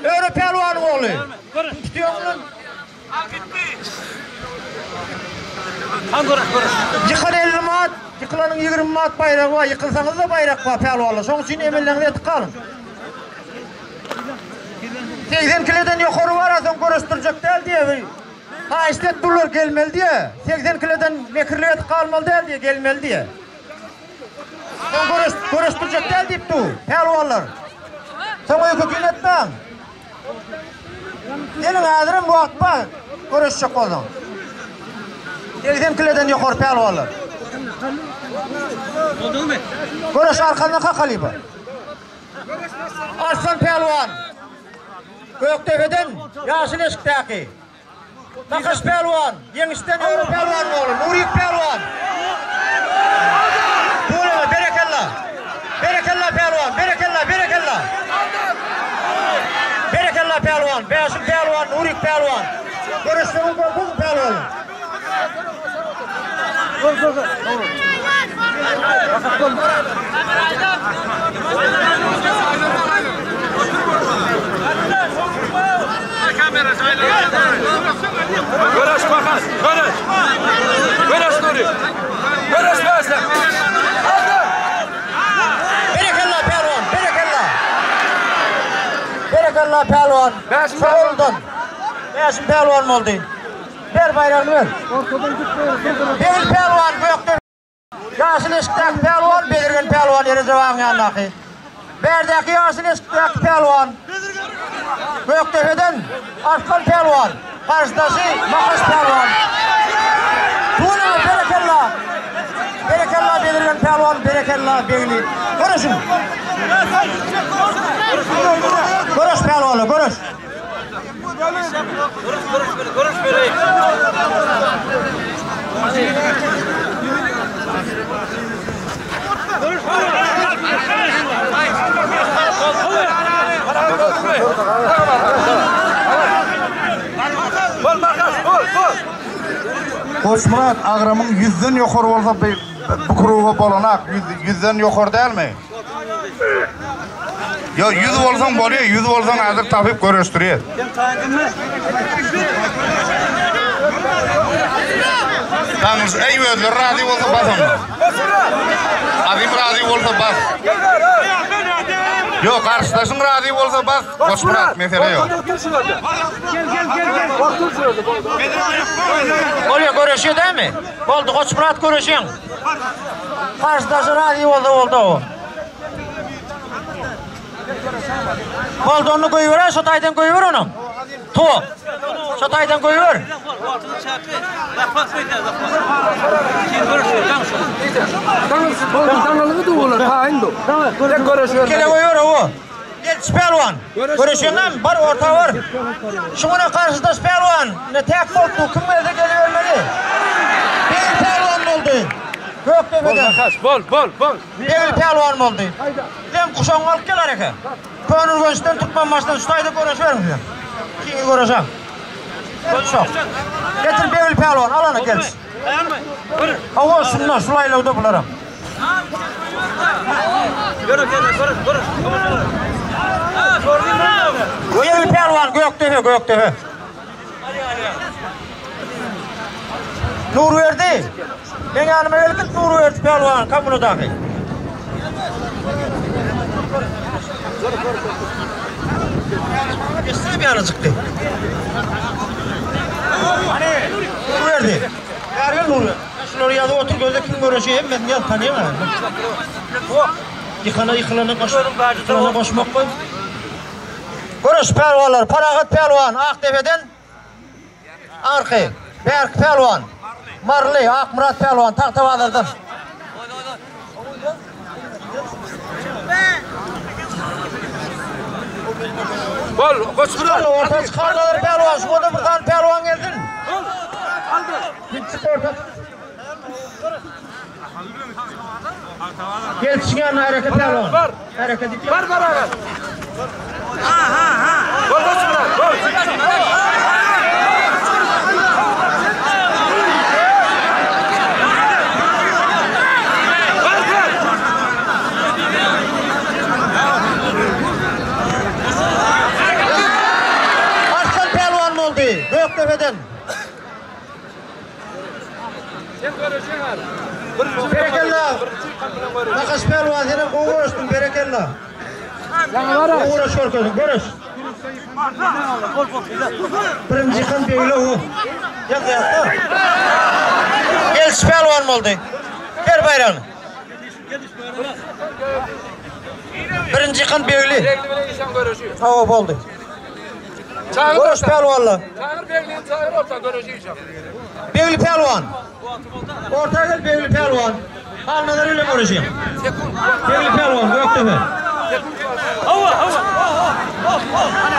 Speaker 1: Öre pälwanyň ogly. Kim tutýaň bilen? Ýykan 50 manat, ýykylanyň 20 manat baýragy bar. Ýykylsaňyz-da baýrak bar pälwanlar. Şonuň üçin emelleriňizi edip galyň. 80 kileden ýokary bara soň göreşdirjek däl diýe bir haýyşt et bular gelmeli diýe. 80 kileden mekirlik edip galmaly däl diýe, gelmeli diýe. Soň göreş göreşdirjek däl diýip du, pälwanlar. Soň öýke kin etmäň. Geliň häzirem wagt bar göreşjek bolsaň. 80 kileden ýokary pälwanlar. Göreş arkandan kakalyba. Arslan pälwan. Gökdepeden ýaşyl eşikdäki. Makaş pälwan, Ýeňişden Öre pälwanyň ogly, Nuryk pälwan. Tüweleme, berekella. Berekella pälwan, berekella, berekella. Berekella pälwan, Bäşim pälwan, Nuryk pälwan. Göreşleriň görkezin pälwanlar.
Speaker 3: Göreş Makas, göreş. Göreş Nuri. Göreş Bäşim.
Speaker 1: Berekella pälwan, berekella. Berekella pälwan.
Speaker 3: Bäşim
Speaker 1: Sag bolun. Bäşim pälwan boldy. Ber baýragyny ber. Begil pälwan gökde. Ýaşyl eşikdäki pälwan Bezirgen pälwan Erejep agyň ýanyndaky. Bärdäki ýaşyl eşikdäki pälwan Gökdepeden Arslan pälwan. Garşydaşy Makaş pälwan. Tüweleme berekella. Berekella Bezirgen pälwan, berekella Begli. Göreşiň. Göreş pälwanlar, göreş.
Speaker 3: Bol Makas, bol, bol.
Speaker 2: Goçmyrat agramyň 100-den ýokary bolsa bu kruga bolanak 100-den ýokary dälmi? Yo 100 bolsaň bolýar, 100 bolsaň häzir tapyp göreşdirýär. Taňyş, ey özleri razy bolsa bas onda. Azim razy bolsa bas. Yok, karşıdaşın razy bolsa bas. Goçmyrat mesele yok.
Speaker 3: Gel gel gel gel. Otur şurada.
Speaker 1: Bolýar, göreşýär dämi? Boldy, Goçmyrat göreşýän. Karşıdaşy razy boldy, boldy o. Boldy, onu goýber, şo taýdan goýber onu. Tu. Şo taýdan goýber.
Speaker 3: Daňylgy duwular, taýyn du. Tek göreşiyor.
Speaker 1: Kele goýber o. Gel pälwan. Göreşýäňmi? Bar orta bar. Şuňa karşydaş pälwan. Ne tek boldy, kim gelse gelibermeli. Bir pälwan boldy.
Speaker 3: Bol
Speaker 1: Gökdepeden.
Speaker 3: Makas, bol, bol, bol.
Speaker 1: Bir pälwan boldy. Sen kuşagyňy alyp gel areke. Köňül Türkmenbaşydan şu taýda göreşerin diýen. Kiňi göreşen. Gel kuşak. Getir Begil pälwan, al ana gel. Awa şundan şulaýlawda bularam. Begil pälwan Gökdepe, Gökdepe. Nurverdi. Men ýanyma gelip git Nurverdi pälwan kommunadaky. Geçsene bir yana çıktı. Nurverdi. Gel gel Nurverdi. Şuları yazıp otur gözle kim görüşüyor hemmesini yaz tanıyamam. Yıkana yıkılana koş. Yıkılana koşmak koy. Görüş pälwanlar, Parahat pälwan Akdepe'den Arky, Berk pälwan, Marly, Akmyrat pälwan Tagtabazardan.
Speaker 3: Bol, Goçmyrat.
Speaker 1: Orta çıkardılar pälwan, şu orada bir tane pälwan gelsin. Git çık orta. Gelişiň ýanyna hereket pälwan.
Speaker 3: Bar.
Speaker 1: Hereket et.
Speaker 3: Bar bar aga. Bol Goçmyrat, bol. Bar bar.
Speaker 1: Arslan pälwan boldy. Gökdepeden.
Speaker 3: Sen göreşeň al. Birinji
Speaker 1: Berekella.
Speaker 3: Birinji ýykan bilen göreş.
Speaker 1: Nakaş pälwan senem gowy göreşdiň berekella.
Speaker 3: Ýaňy bar.
Speaker 1: Gowy göreş görkezdiň göreş. Birinji ýykan beýle o. Ýaz ýazda. Gelişi pälwan boldy. Ber baýragyny. Birinji ýykan Begli.
Speaker 3: Begli bilen işan göreşi.
Speaker 1: Hawa boldy.
Speaker 3: Çagyr.
Speaker 1: Göreş pälwanlar.
Speaker 3: Çagyr Beglini çagyr orta göreşi işan.
Speaker 1: Begli pälwan. Orta gel Begli pälwan. Halnazar ile göreşiň. Begli pälwan Gökdepe.
Speaker 4: Hawa, hawa.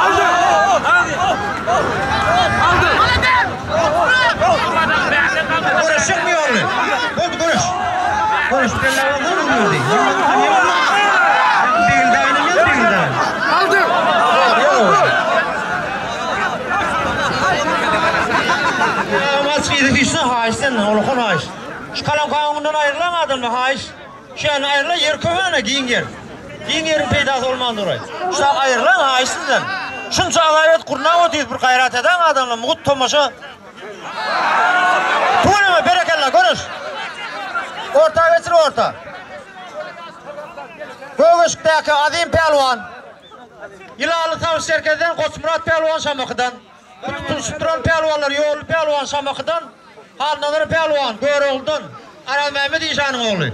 Speaker 4: Aldy. Aldy.
Speaker 1: Göreşjek mi ýolly? Boldy göreş. Göreş pälwan boldy. Begli daýyny Begli daýyny.
Speaker 3: Aldy.
Speaker 1: Maç giydi fişne haýyş senden, olukon haýyş. Şu kalan kawundan aýrylan adamda haýyş. Şu ýany aýryla ýer köwene giň ýer. Giň ýeriň peýdasy bolman duray. Şu aýrylan haýyş sizden. Şunça azaýet gurna otyr bir gaýrat eden adamlar mugut tomaşa. Tuweleme berekella görüş. Orta geçir orta. Gögeşikdäki Azim pälwan. Ýylaly Sawş Serkezden Goçmyrat pälwan Şamakydan. Bu tutulyşyp duran pälwanlar Ýolly pälwan Şamakydan, Halnazar pälwan Görogludan, Arazmämmet işanyň ogly.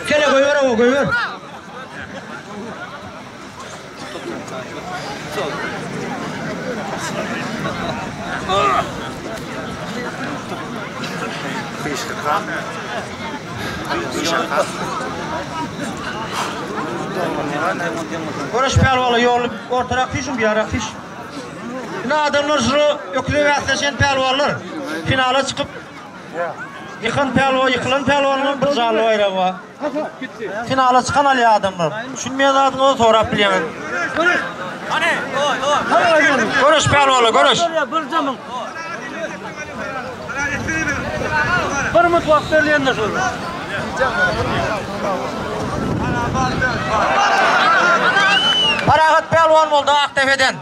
Speaker 1: Kele goýber owa goýber. Göreş pälwanlar ýolly ortarak fişin bir ýarak fiş. Ine adamlar şunu öküze bäsleşen pälwanlar finala çykyp ýykan pälwan, ýykylan pälwanlar bir janly baýragy bar. Finala çykan alýar adamlar. Düşünmeýän zadyňyzy sorap bilýäňiz. Göreş pälwanlar, göreş.
Speaker 4: Bir jamyň. Bir minut wagt berilýändir şol.
Speaker 1: Parahat pälwan boldy Akdepeden.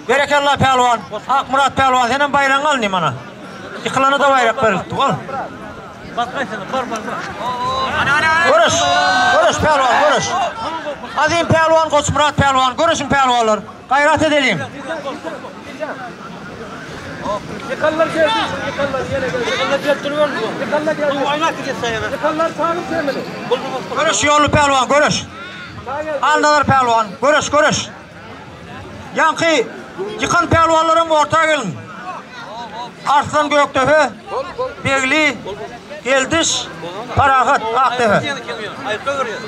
Speaker 1: Berekella pälwan. Akmyrat pälwan senem baýragyňy al mana. Ýykylana da baýrak berildi. Ol.
Speaker 4: Bak gaýsana, bar bar bar.
Speaker 1: Göreş. Göreş pälwan, göreş. Azim pälwan, Goçmyrat pälwan, göreşiň pälwanlar. Gaýrat edeliň.
Speaker 3: Yıkanlar geldi. Yıkanlar yine geldi.
Speaker 4: Yıkanlar gelip duruyor mu?
Speaker 3: Yıkanlar geldi.
Speaker 4: Oýnak gidip saýana.
Speaker 3: Yıkanlar sağlık temeli.
Speaker 1: Göreş ýolly pälwan, göreş. Aldalar pälwan, göreş, göreş. Ýaňky ýykan pälwanlaryň orta gelin. Arslan Gökdepe, Begli, Geldiş, Parahat Akdepe.
Speaker 4: Aýryp goýberýär.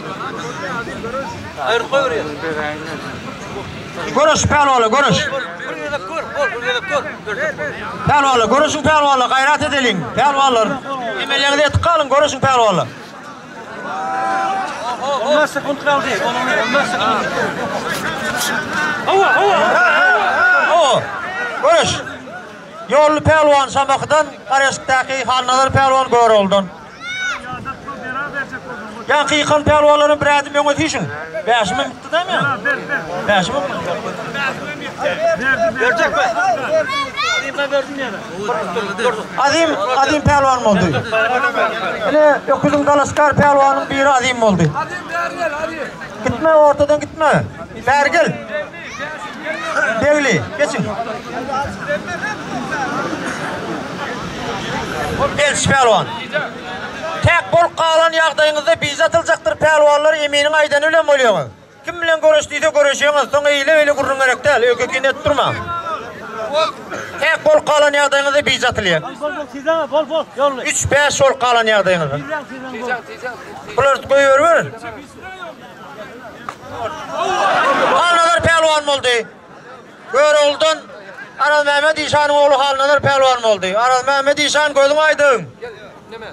Speaker 4: Aýryp goýberýär.
Speaker 1: Göreş pälwanlar, göreş.
Speaker 4: Bir gezek gör, bol, bir gezek gör. Bir gezek gör.
Speaker 1: Pälwanlar, göreşiň pälwanlar, gaýrat edeliň. Pälwanlar, emellerinizi etip galyň, göreşiň pälwanlar.
Speaker 4: 15 sekund kaldy. 15 sekund. Hawa, hawa.
Speaker 1: O, göreş. Ýolly pälwan Şamakydan, Garaşykdaky Halnazar pälwan Görogludan. Ýaňky ýykan pälwanlaryň bir ädim öňe süýşüň. Bäşimi bitdi dämi? Bäşimi
Speaker 4: Berjek be. Ben berdim ýene.
Speaker 1: Azim, Azim pälwan boldy. Ine, öküziň dalaşkar pälwanyň biri Azim boldy.
Speaker 3: Hadi beri gel hadi.
Speaker 1: Gitme ortadan gitme. Beri gel. Begli, geçin. Elçi pälwan. Tek bolup galan ýagdaýyňyzda bize atyljakdyr pälwanlar eminiň aýdany bilen bolýaňyz. Kim bilen göreş diýse göreşeňiz, soň eýle eýle gürrüň gerek däl, öýke etip durma. Tek bolup galan ýagdaýyňyzda bize atylýar.
Speaker 4: Bol bol sizden bol bol. Ýolly.
Speaker 1: 3-5 bolup galan ýagdaýyňyzda.
Speaker 4: Sizden sizden bol.
Speaker 3: Tiycan tiycan.
Speaker 1: Bular goýber ber. Halnazar pälwan boldy. Görogludan Araz Mehmet İşan'ın oğlu Halnazar pälwan boldy. Araz Mehmet İşan gözüň aýdyň.
Speaker 3: Gel. Neme?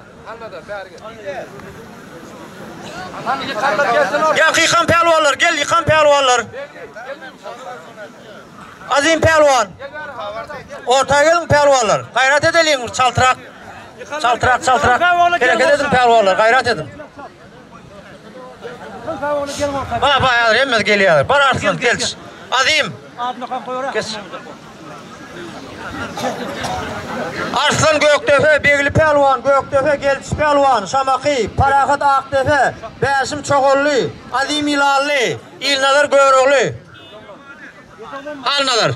Speaker 1: Ýaňky ýykan pälwanlar, gel ýykan pälwanlar. Azim pälwan. Orta geliň pälwanlar. Gaýrat edeliň çaltrak. Çaltrak, çaltrak. Hereket ediň pälwanlar, gaýrat ediň. Ba, ba, häzir hemmesi gelýärler. Bar Arslan, gel. Azim. Geç. Arslan Gökdepe, Begli pälwan, Gökdepe, Geldiş pälwan, Şamaky, Parahat Akdepe, Bäşim Çogally, Azim Ýylanly, Ilnazar Görogly. Halnazar.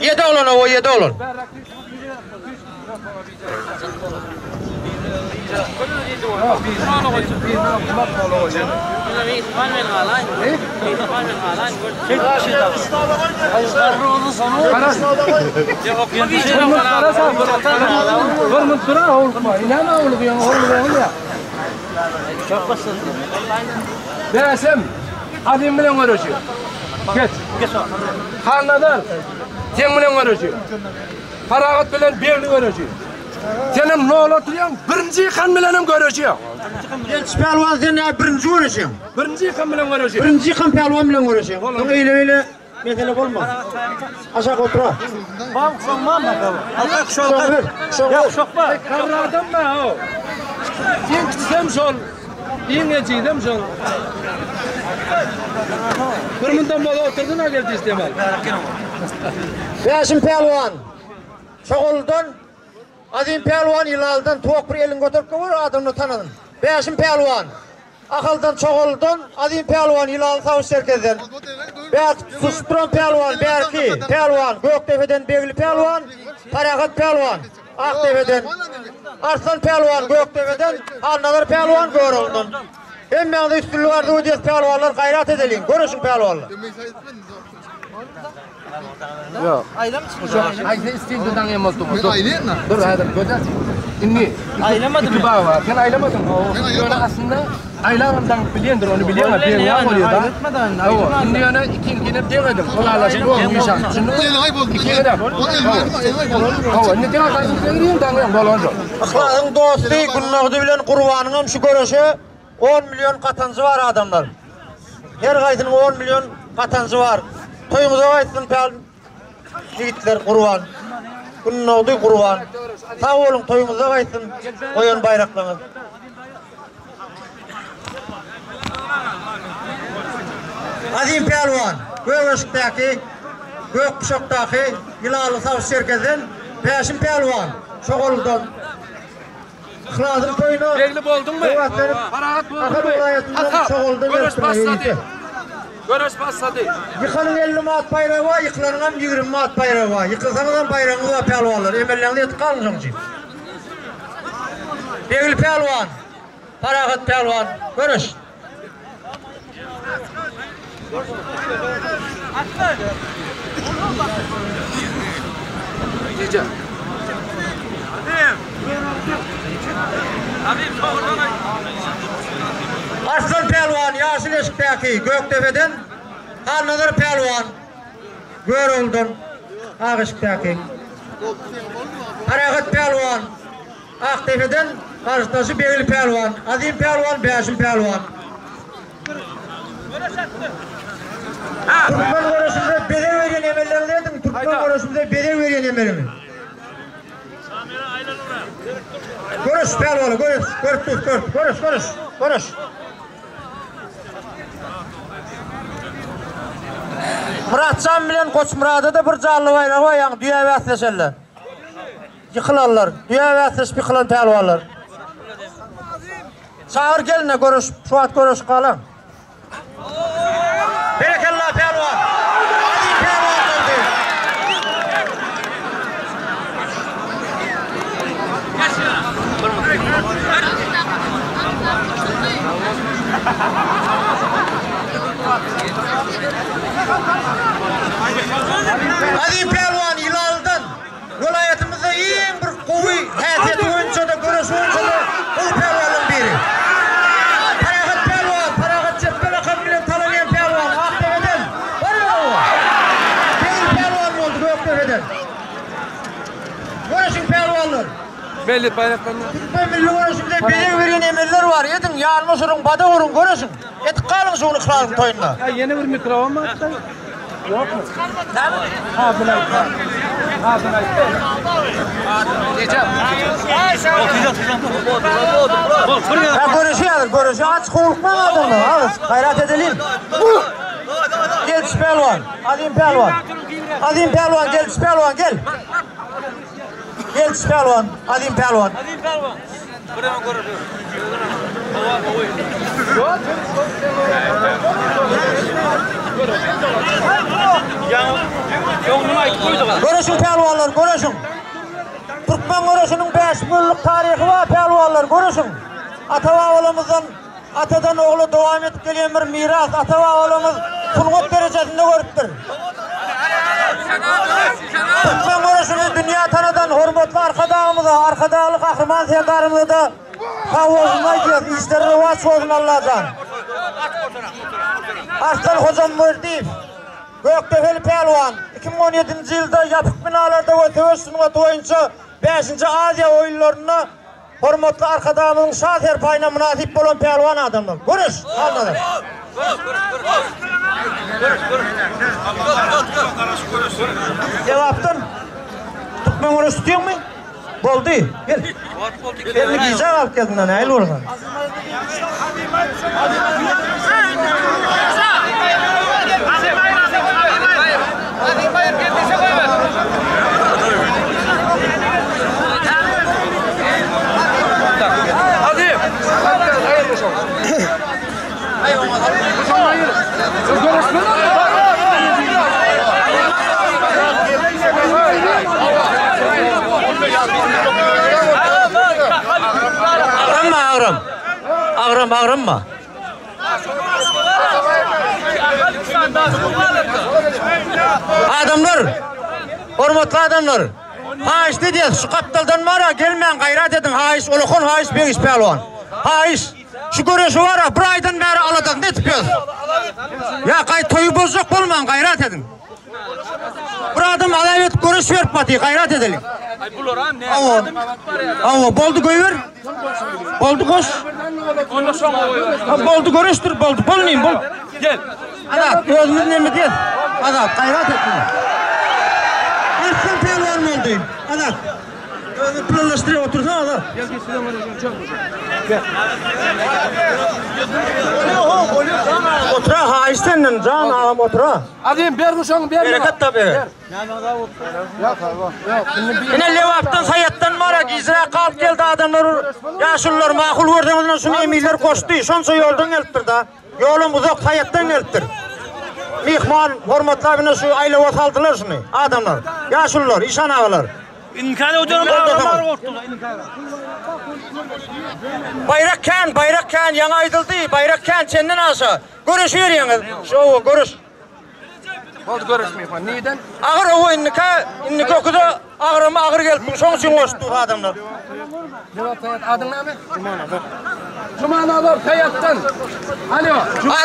Speaker 1: Ýedi oglan owa ýedi oglan.
Speaker 3: Bäşim, Azim bilen göreşi. Geç. Halnazar, sen bilen göreşi. Parahat bilen Begli göreşi. Senem nol oturýaň, birinji ýykan bilenem göreşýäň.
Speaker 1: Gelç pälwan sen nä birinji göreşiň?
Speaker 3: Birinji ýykan bilen göreşýäň.
Speaker 1: Birinji ýykan pälwan bilen göreşýäň. Soň eýle beýle mesele bolmaz. Aşak otura.
Speaker 4: Bam kuşakmam bak. Halka
Speaker 1: Kuşak ber. Kuşak
Speaker 4: Ya
Speaker 1: ber.
Speaker 4: kuşakma.
Speaker 3: Garry adam ba o. Iň kiçisem şol, iň ejizem şol. Bir mundan bola oturdyn ha geldi istemal.
Speaker 1: Bäşim pälwan. Çoguldan Azim pälwan Ýylaldan tok bir elini göterip gör adamyny tanadym. Bäşim pälwan. Ahaldan Çoguldan Azim pälwan Ýylaly Sawuş Çerkezden. Bärk tutuşup duran pälwan Bärki pälwan Gökdepeden Begli pälwan Parahat pälwan Akdepeden Arslan pälwan Gökdepeden Halnazar pälwan Görogludan. Hemmäňize üstünlik arzuw edýäs pälwanlar gaýrat edeliň. Göreşiň pälwanlar.
Speaker 3: Aýsa istilde daň hem boldy. Dur häzir gözel. Indi aýlamadym. Iki bag bar. Sen aýlamadyň. Ýöne aslynda aýlabam daňyp bilýändir, ony bilýäň, berýän bolýar da. Hawa, indi ýöne ikiňkini deň edip, kolaylaşyp boldy nişan. Düşündiňmi? Iki edem. Hawa, indi deň aýlaýsyň, deň daňýan bolan şol.
Speaker 1: Yhlasyň dosty Günnogdy bilen Gurbanyňam şu göreşe 10 million gatanjy bar adamlar. Her gaýsynyň 10 million gatanjy bar. Toýuňyza gaýtsyn päl ýigitler Gurban. Günnogdy Gurban. Sag boluň toýuňyza gaýtsyn goýan baýraklaryňyz. Azim pälwan, Gögeşikdäki, Gök guşakdaky Ýylanly Sawçy Çerkezden, Bäşim pälwan, Çogalydan. Yhlasyň toýuna
Speaker 3: Begli bolduňmy?
Speaker 1: höweslenip,
Speaker 3: Parahat
Speaker 1: Ahal
Speaker 3: bolduňmy?
Speaker 1: welaýatyndan
Speaker 3: Hata.
Speaker 1: Çogalydan
Speaker 3: Göreş
Speaker 1: gelipdirler
Speaker 3: başlady.
Speaker 1: ýörite.
Speaker 3: Göreş başlady.
Speaker 1: Ýykanyň 50 manat baýragy bar, ýykylanyňam 20 manat baýragy bar. Ýykylsaňyzam baýragyňyz bar pälwanlar. Emelleňizi ýetip galyň şoň üçin. Begli pälwan, Parahat pälwan, göreş.
Speaker 3: Gije.
Speaker 1: Arslan pälwan Ýaşyl eşikdäki Gökdepeden, Halnazar pälwan Görogludan Ak eşikdäki. Parahat pälwan Akdepeden garşydaşy Begli pälwan, Azim pälwan, Bäşim pälwan. Türkmen göreşinde bezeg berýän emelleriňizi ediň, türkmen göreşinde bezeg berýän emeliňi. Göreş pälwany, göreş, görüp dur, gör, göreş, göreş, göreş. Muratjan bilen Goçmurada da bir janly baýragy bar, ýaňy düýe bäsleşenler. Ýykylanlar, düýe bäsleşip ýykylan pälwanlar. Çagyr geline göreş, şu wagt göreşip galan. Berekella pälwan. Azim pälwan boldy. Azim pälwan Ýylalydan welaýatymyzda iň bir gowy häsiýeti boýunça-da, göreşi boýunça-da gowy pälwanlaryň biri. Parahat pälwan, Parahat.
Speaker 3: Belli baýraklaryny.
Speaker 1: Türkmen milli göreşimize bezeg berýän emeller bar. Ediň, ýalňyş uruň, bada uruň, göreşiň. Edip galyň şu gün Yhlasyň toýunda.
Speaker 3: Ýa ýene bir mikrofon bar atda? Ýokmy? Ha, bunu aýt. Ha, bunu aýt.
Speaker 1: Ha göreşi ýazyr, göreşi aç howlukmaň adamlar, az, gaýrat edeliň. Gelç pälwan, Azim pälwan. Azim pälwan, gelç pälwan, gel. Gelç pälwan, Azim pälwan.
Speaker 4: Azim pälwan.
Speaker 1: Göreşiň pälwanlar, göreşiň. Türkmen göreşiniň 5000 ýyllyk taryhy bar pälwanlar, göreşiň. Ata-babalarymyzdan atadan ogla dowam edip gelýän bir miras, ata-babalarymyz sungat derejesinde görüpdir. Türkmen göreşini dünýä tanadan hormatly Arkadagymyza, Arkadagly Gahryman Serdarymyza-da sag bolsun aýdýarys. Işleri rowaç bolsun Allajan. Arslan Hojamberdiýew, Gökdepeli pälwan, 2017-nji ýylda ýapyk binalarda we söweş sungaty boýunça bäşinji Aziýa oýunlarynda Hormatly Arkadagymyzyň şa serpaýyna mynasyp bolan pälwan adamlar. Göreş! Alnazar. Lebapdan türkmen göreş tutýaňmy? Boldy. Gel. Elini gijä galyp geldiň da nähili bolsa.
Speaker 3: Hadi.
Speaker 1: Agramma agram. Agram agramma. Adamlar, hormatly adamlar, haýyşt edýäs, şu gapdaldan bara gelmäň, gaýrat ediň, haýyş, ulakan haýyş Begiş pälwan. Haýyş, şu göreşi bara bir aýdan bäri aladasyny edip ýörüs. Ýa gaý toýy bozjak bolmaň, gaýrat ediň. Bir adam alap edip göreş berip baty, gaýrat edeliň. Awa. Awa, boldy goýber. Boldy goş. Ha, boldy göreşdir, boldy. Bolmayın, bol.
Speaker 3: Gel.
Speaker 1: Azat, özümüz neme diýes? Azat, gaýrat et. Arslan pälwan boldy. Azat. Özüni planlaşdyryp otursa Azat.
Speaker 3: Gel gel size göreceğim. Gel.
Speaker 1: Otura, haýyş senden, jan agam otura.
Speaker 3: Azim ber guşagyňy ber.
Speaker 1: Bereket tabi. Ine Lebapdan, Saýatdan bara gijräk galyp geldi adamlar. Ýaşulular makul görseňiz şuny emirler goşdy. Şonça ýoldan gelipdir da. Ýolum uzak Saýatdan gelipdir. Myhman hormatly ine şu aýlawa saldylar şuny adamlar. Ýaşulular, işan agalar.
Speaker 4: İnkar ediyorum adamlar korktular.
Speaker 1: Baýrak kän, baýrak kän ýaňy aýdyldy. Baýrak kän çenden aşa. Göreşi berýäňiz. Şowa göreş.
Speaker 3: Boldy görüşmeýin. Neden?
Speaker 1: Agyr owa indika, indi köküde agramy agyr gelip, şoň üçin goşdy adamlar.
Speaker 3: Lebap Saýat adyň näme? Jumanazar. Jumanazar Saýatdan. Alo.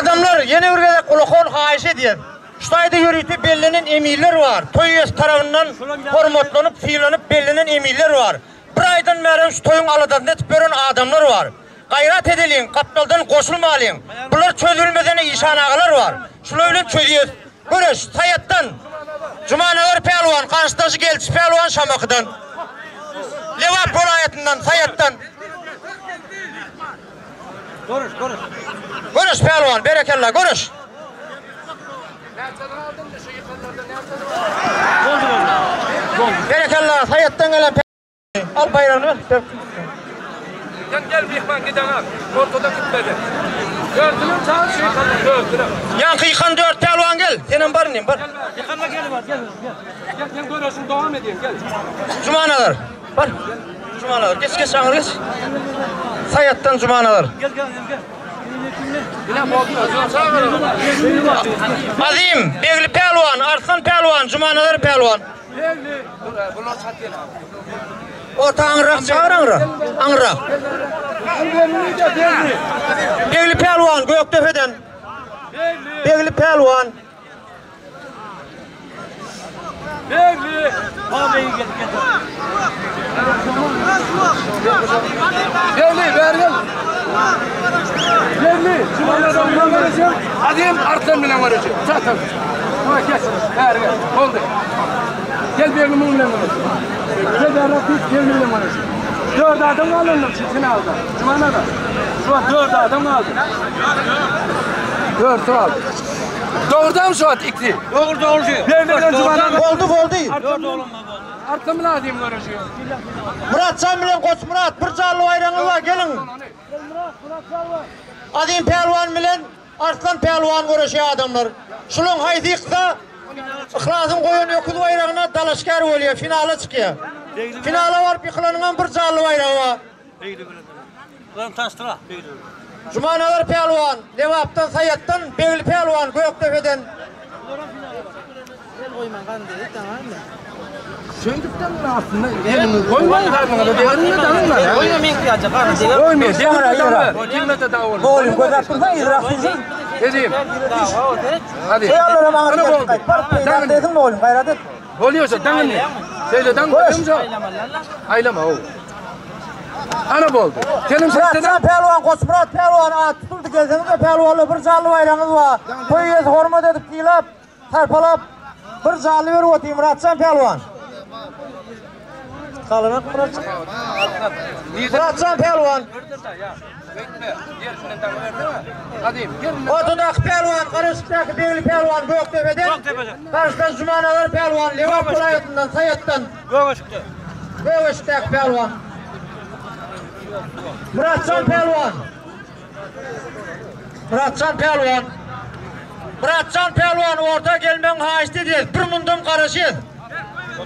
Speaker 1: Adamlar ýene bir gezek ulakan haýyş edýär. Şu taýda ýörite bellenen emirler bar. Toý eýesi tarapyndan hormatlanyp, sylanyp bellenen emirler bar. Bir aýdan bäri şu toýuň aladasyny edip ýören adamlar bar. Gaýrat edeliň, gapdaldan goşulmalyň. Bular çözülmesene işan agalar bar. Şular bilen çözýäs. Göreş, Saýatdan. Jumanazar pälwan, garşydaşy Gelçi pälwan Şamakydan. Lebap welaýatyndan, Saýatdan.
Speaker 4: Görüş, görüş.
Speaker 1: Göreş pälwan, berekella, göreş. Berekella, Saýatdan gelen Al baýragyny ber.
Speaker 3: Sen gel mihman gidene. Ortada gitmedi. Dörtünün çağır şu yıkanlar dörtünün.
Speaker 1: Ýaňky ýykan dört pälwan gel. Senem bar inim, bar.
Speaker 4: Yıkanma gel var, gel, gel.
Speaker 3: Gel sen görüyorsun devam edeyim gel.
Speaker 1: Jumanazar. Bar. Jumanazar. Geç geç aňry geç. Saýatdan Jumanazar.
Speaker 4: Gel, gel, gel.
Speaker 3: Yine boldu.
Speaker 1: Azim, Begli pälwan, Arslan pälwan, Jumanazar pälwan.
Speaker 3: Bunlar çat gel.
Speaker 1: Orta aňryrak çagyr aňryrak. Aňryrak.
Speaker 3: Belli de belli.
Speaker 1: Begli pälwan Gökdepeden. Begli pälwan.
Speaker 3: Begli. Begli bäri gel. Begli, Jumanazar bilen görüşeň, Azim Arslan bilen görüşeň. Çatal. Ha geç. Bäri gel. Boldy. Gel Begli muň bilen görüş. Gel bäri git, Begli bilen görüş. Dört adam galdy onda şu finalda. Jumanazar. Şu an dört adam galdy. Dört galdy. Dogrudan şu an ikisi.
Speaker 4: Dogry dogry.
Speaker 3: Begli bilen Jumanazar.
Speaker 1: Boldy boldy.
Speaker 3: Arslan bilen Azim görüşüyor.
Speaker 1: Muratjan bilen Goçmyrat bir janly baýragyňyz bar geliň. Azim pälwan bilen Arslan pälwan göreşýär adamlar. Şulaň haýsy ýyksa Yhlasyň goýan öküz baýragyna dalaşgär bolýar, finala çykýar. Finala baryp ýykylanyňam bir janly baýragy bar. Jumanazar pälwan Lebapdan, Saýatdan, Begli pälwan Gökdepeden.
Speaker 3: Şeýdipden aslynda eliňi goýmaň garnyňyza degrinde daňyň.
Speaker 4: Goýma men ýaja garny deger.
Speaker 3: Goýma, degrinde Kimde daw boldy.
Speaker 1: Oglum göz atdyrsaň yzrak sürsün.
Speaker 3: Edeyim. Hadi.
Speaker 1: Şeýallara maňa
Speaker 3: Ana boldy.
Speaker 1: Baryp peýda desin oglum gaýrat et.
Speaker 3: Bolýarsa daňyň. Şeýle daň bolýarsa. Aýlama o. Ana boldy. Senin
Speaker 1: Muratjan pälwan, Goçmyrat pälwan at tutuldy gelseňiz-de pälwanlar bir janly baýragyňyz bar. Toý eýesi hormat edip sylap, sarpalap bir janly berip otyr Muratjan pälwan. Galanak Muratjan. Muratjan pälwan. Ortadaky pälwan, Garaşykdaky Begli pälwan Gökdepeden. Garşydan Jumanazar pälwan Lebap welaýatyndan, Saýatdan.
Speaker 4: Gögeşikde.
Speaker 1: Gögeşikdäki pälwan. Muratjan pälwan. Muratjan pälwan. Muratjan pälwan orta gelmegiň haýyşt edýäs. Bir mundam garaşýas.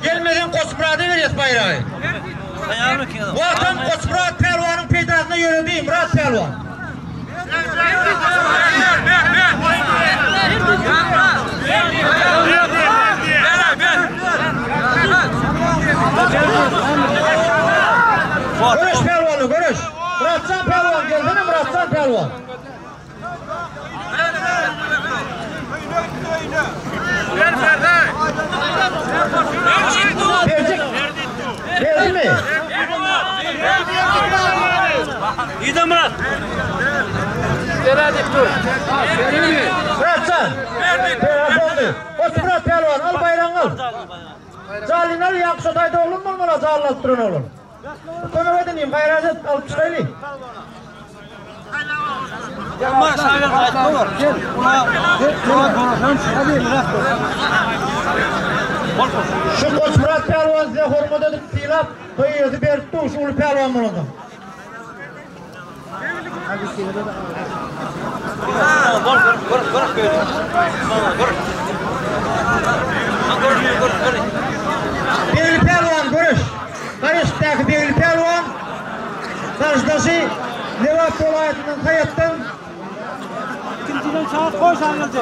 Speaker 1: Gelmesen Goçmyrada berýäs baýragy. Wagtam Goçmyrat pälwanyň peýdasyna ýöredi Murat pälwan. Göreş pälwany göreş. Muratjan pälwan gelsene Muratjan pälwan. Berjek. Berdi mi?
Speaker 4: Ýa Murat.
Speaker 1: Muratjan. Berdi oldu. Goçmyrat pälwan al baýragyňy al. Jalyn al ýa şo taýda oglum bolmaly jalyn alyp duran oglum. Kömek edin gaýrat et alyp çykaýly.
Speaker 4: Ama şaýlar aýtma bar. Gel.
Speaker 1: Şu Goçmyrat pälwan size hormat edip sylap, toý eýesi berip dur şu uly pälwan bolanda.
Speaker 4: Bol gör gör gör gör. Gör. Gör gör gör.
Speaker 1: Begli pälwan göreş. Garaşykdaky Begli pälwan garşydaşy Lebap welaýatyndan Saýatdan
Speaker 4: İkinciden saat koy sanıldı.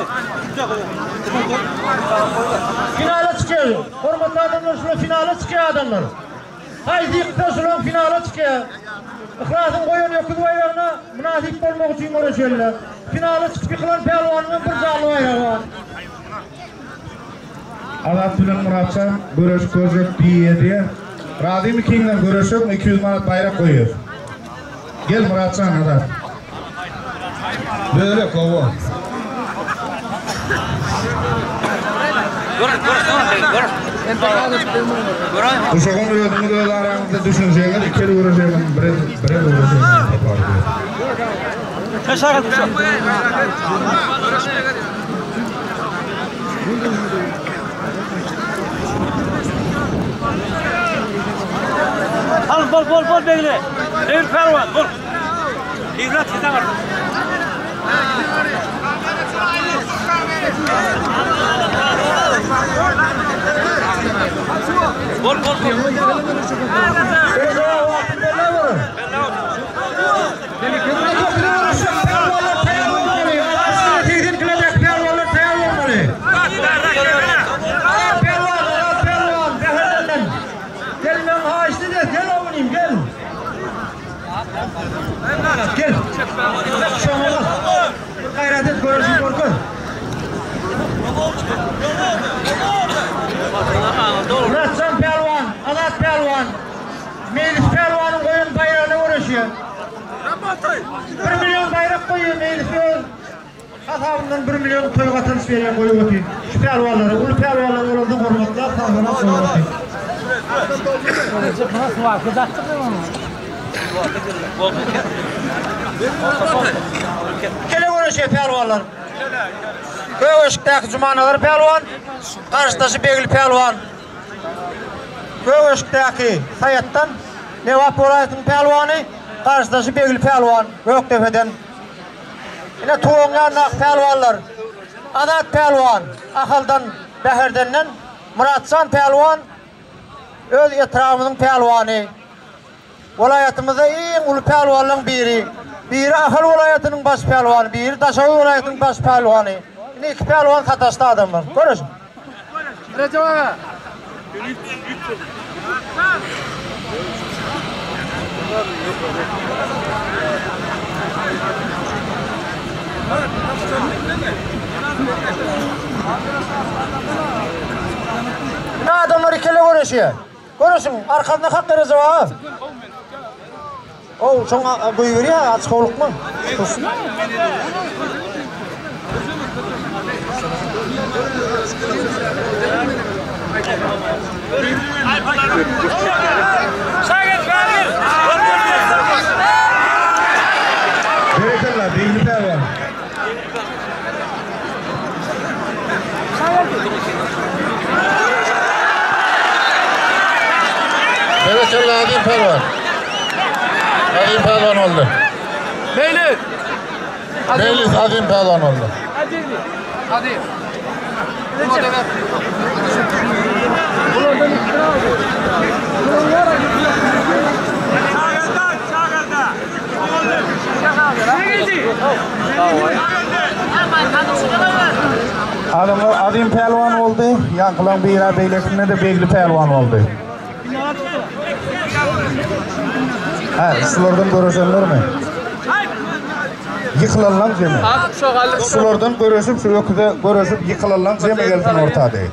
Speaker 1: finala çykýar. Hormatly adamlar şuna finala çykýar adamlar. Haýsy ýyksa şulan finala çykýar. Yhlasyň goýan öküz baýragyna mynasyp bolmak üçin göreşerler. Finala çykyp ýykylan pälwanyň bir janly baýragy bar.
Speaker 2: Azat bilen Muratjan göreş görjek diýýär. Razymy kiňden göreşek 200 manat baýrak goýýar. Gel Muratjan Azat. Börek owa.
Speaker 4: Gör gör gör.
Speaker 2: Uşagın özüňiz öz araňyzda düşünseňiz, ikili göreşegiň bir bir göreşegiň tapar.
Speaker 4: Teşekkür ederim. Al bol bol bol begle. Devir pervan bol. Evlat giden artık. Bol bol bol.
Speaker 1: Berdi Gel. Şoňa. Gaýrat et görüşün görkez. 1 million baýrak goýýar Meýlis öz hasabyndan 1 million toý gatanç berýär goýup otyr. Şu pälwanlara, uly pälwanlar bolansoň hormatlap, sarpalap goýup otyr. Kele göreşýär pälwanlar. Gögeşikdäki Jumanazar pälwan, garşydaşy Begli pälwan. Gögeşikdäki Saýatdan Lebap welaýatynyň pälwany, garşydaşy Begli pälwan Gökdepeden. Ine tuwagyň ýanyndaky pälwanlar. Azat pälwan Ahaldan, Bäherdenden, Myratjan pälwan öz etrabymyzyň pälwany. Welaýatymyzda iň uly pälwanlaryň biri. Biri Ahal welaýatynyň baş pälwany, biri Daşoguz welaýatynyň baş pälwany. Indi iki pälwan sataşdy adamlar. Göreş.
Speaker 3: Recep aga.
Speaker 1: Indi adamlar ikili göreşýär. Göreşiň, arkasynda hak Recep aga. Ow, şoňa goýberýär, aç howlukma.
Speaker 2: Berekella, Begli pälwan.
Speaker 6: Berekella Azim pälwan. Azim pälwan boldy.
Speaker 3: Meyli.
Speaker 6: Meylis Azim pälwan boldy.
Speaker 3: Hadi. Bunu da ver.
Speaker 2: Adamlar Azim pälwan boldy. Ýaňkylaň biri beýlekisinde-de Begli pälwan boldy. Hä, şulardan göreşenlermi? Ýykylanlaň jemi. Şulardan göreşip, şu öküze göreşip ýykylanlaň jemi gelsin orta deý.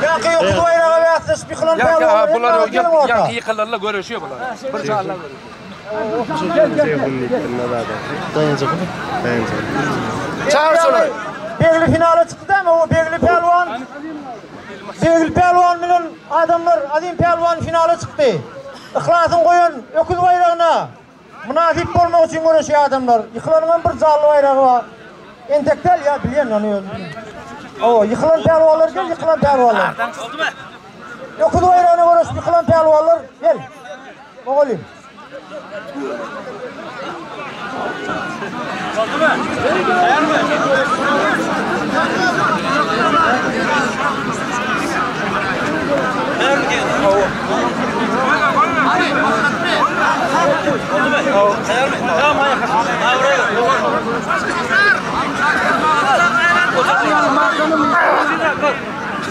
Speaker 1: Ýaňky öküz baýraga bäsleşip ýykylan pälwanlar
Speaker 3: Bular
Speaker 1: hemme geliň orta.
Speaker 3: ýaňky ýykylanlar göreşiyor bular. Bir şallar göreşiyor.
Speaker 1: Çagyr şolary. Begli finala çykdy dämi? O Begli pälwan. Begli pälwan bilen adamlar Azim pälwan finala çykdy. Yhlasyň goýan öküz baýragyna mynasyp bolmak üçin göreşýär adamlar. Ýykylanyň bir janly baýragy bar. Entek däl ýa bilýän ony özüm. O ýykylan pälwanlar gel, ýykylan pälwanlar. Öküz baýragyna göreşip ýykylan pälwanlar gel. Mugallym.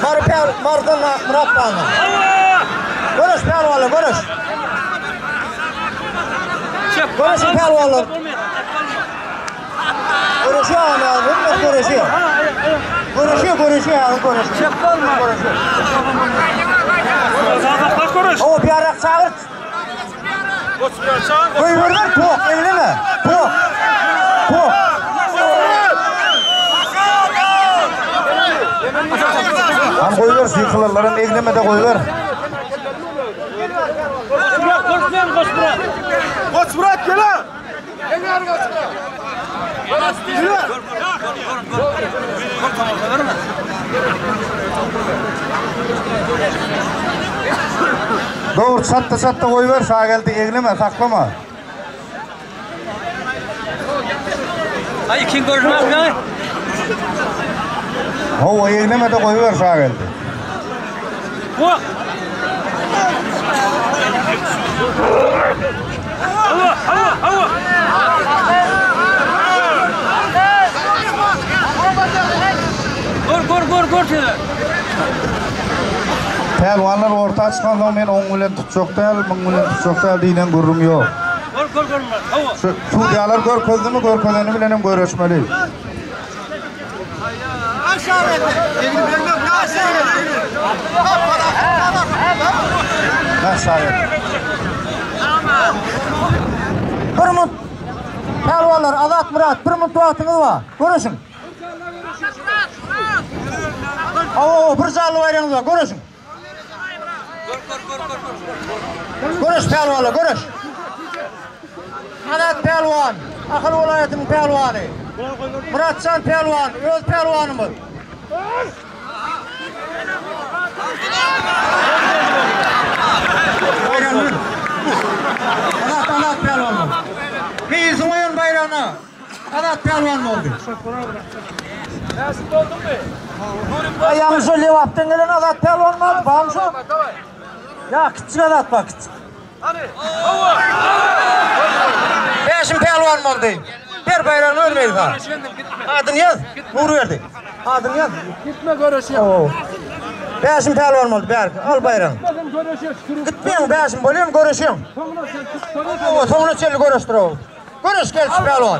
Speaker 1: Mary päl, Marydan Akmyrat bana. Göreş pälwanlar, göreş. Göreşiň pälwanlar. Göreşiyor ama hemme göreşiyor. Göreşiyor, göreşiyor, ha, göreşiyor. Göreşiyor. O bir arak çağır. Goýberler tok, egleme. Tok. Tok.
Speaker 2: Han goýber, ýykylanlaram egleme-de goýber.
Speaker 5: Goçmyrat gel.
Speaker 2: Dogry çatda çatda goýber, Şageldi egleme, saklama.
Speaker 4: Ay kim görmez mi?
Speaker 2: Hawa egleme de goýber Şageldi.
Speaker 4: Bu. Allah Allah Allah. Gor gor gor gor şöyle.
Speaker 2: Pälwanlar orta çykansoň men oň bilen tutjak däl, muň bilen tutjak däl diýlen gürrüň ýok.
Speaker 4: Gor gor gor. Hava.
Speaker 2: Şu sudýalar görkezdimi, görkezeni bilen hem göreşmeli.
Speaker 1: Bir minut. Pälwanlar Azat Myrat bir minut wagtyňyz bar. Göreşiň. Hawa, bir janly baýragyňyz bar. Göreşiň. Göreş pälwanlar, göreş. Azat pälwan, Ahal welaýatynyň pälwany. Myratjan pälwan, öz pälwanymyz. Baýragyny. Azat, Azat pälwan boldy. Meýlisiň goýan baýragyna Azat pälwan boldy. Aýagyny şo Lebapdan gelen Azat pälwan barmy? Barmy şo? Ýa kiçjik Azat bar, kiçjik. Bäşim pälwan boldy. Ber baýragyny öz Meýlisa. Adyny ýaz. Nurberdi. Adyny ýaz.
Speaker 3: Gitme göreşýär.
Speaker 1: Bäşim pälwan boldy bärki. Al baýragyny. Gitmeýäň Bäşim bolýaň göreşýäň. Soňuna soňuna çenli göreşdir o. Göreş gelçi pälwan.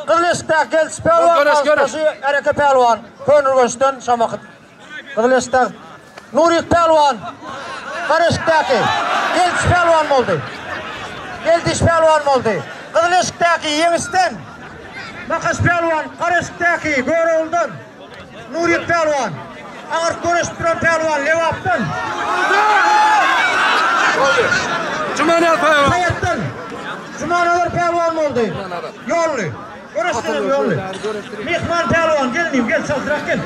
Speaker 1: Gyzyl eşikdäki gelçi pälwan.
Speaker 3: Göreş göreş.
Speaker 1: Ereke pälwan. Köneürgençden Şamahyt. Gyzyl eşikdäki Nuryk pälwan. Gara eşikdäki Geldiş pälwan boldy. Geldiş pälwan boldy. Gyzyl eşikdäki Ýeňişden Makaş pälwan, gara eşikdäki Görogludan Nuryk pälwan. Aňyrk göreşip duran pälwan Lebapdan.
Speaker 3: Jumanýaz pälwan.
Speaker 1: Saýatdan Jumanazar pälwan boldy. Ýolly. Göreşdirelim ýolly. Myhman pälwan gel inim gel çaltrak gel.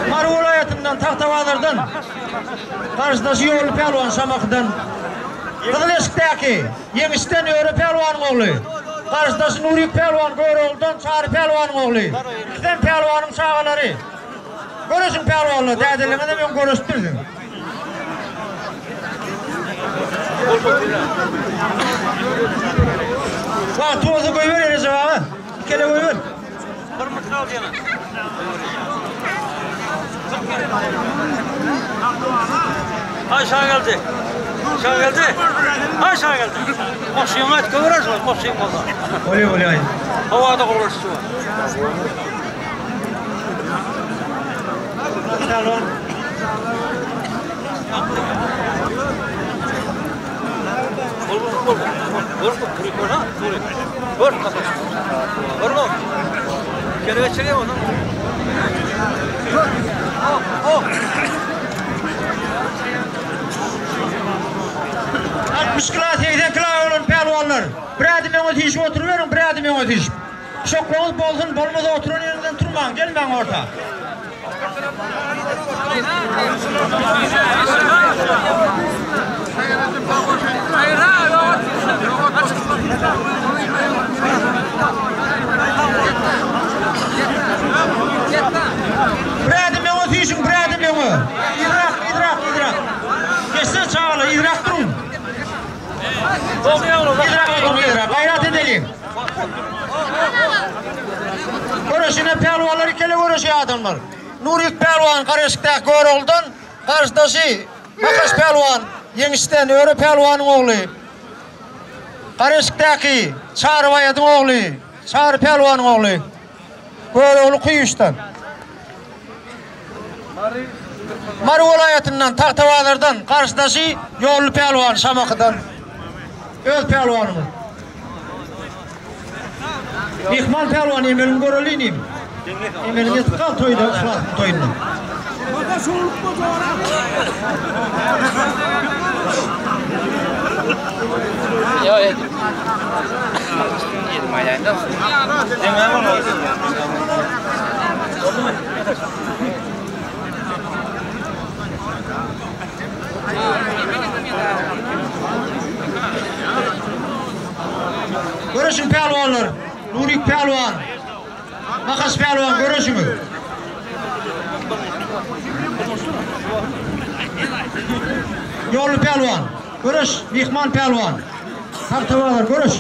Speaker 1: Mary welaýatyndan Tagtabazardan garşydaşy Ýolly pälwan Şamahydan Gyzyl eşikdäki Ýeňişden Öre pälwanyň ogly garşydaşy Nuryk pälwan Görogludan Çary pälwanyň ogly ikisem pälwanyň çagalary Göreşiň pälwanlar dädeleriňizem öň göreşipdirsiň. Wagty bolsa goýber Erejep aga. Ikele goýber.
Speaker 4: Bir minut galdy ýene. Aý Şageldi. Şageldi. Aý Şageldi. Goşuňy aýt görer şol goşuň bolsa.
Speaker 1: Bolýa bolýa.
Speaker 4: Howada gurluşy bar.
Speaker 1: Salon. 60 kilo 80 kilo bolan pälwanlar. Bir ädim öňe süýşüp oturyberiň, bir ädim öňe süýşüp. Şoklaňyz bolsun, bolmasa oturan ýeriňizden turmaň, gelmäň orta. Bir ädim öňe süýşüň, bir ädim öňe. Yzrak, yzrak, yzrak. Geçsene çagalar, yzrak duruň. Yzrak duruň, yzrak. Gaýrat edeliň. Göreşine pälwanlar ikele göreşýär adamlar. Nurik pälwan Gareşikdäki Görogludan, garşydaşy Makaş pälwan Ýeňişden, Öre pälwanyň ogly. Gareşikdäki Çary Baýadyň ogly, Çary pälwanyň ogly. Görogly Kuýuşdan. Mary welaýatyndan Tagtabazardan garşydaşy Ýolly pälwan Şamakydan. Öz pälwanymyz. Myhman pälwan emelini göreli inim. Emelini ýetip gal toýda, Yhlasyň toýunda. Göreşiň pälwanlar, Nurik pälwan, Makas pälwan göreşiňiz. Ýolly pälwan, göreş, myhman pälwan. Tagtabazar göreş.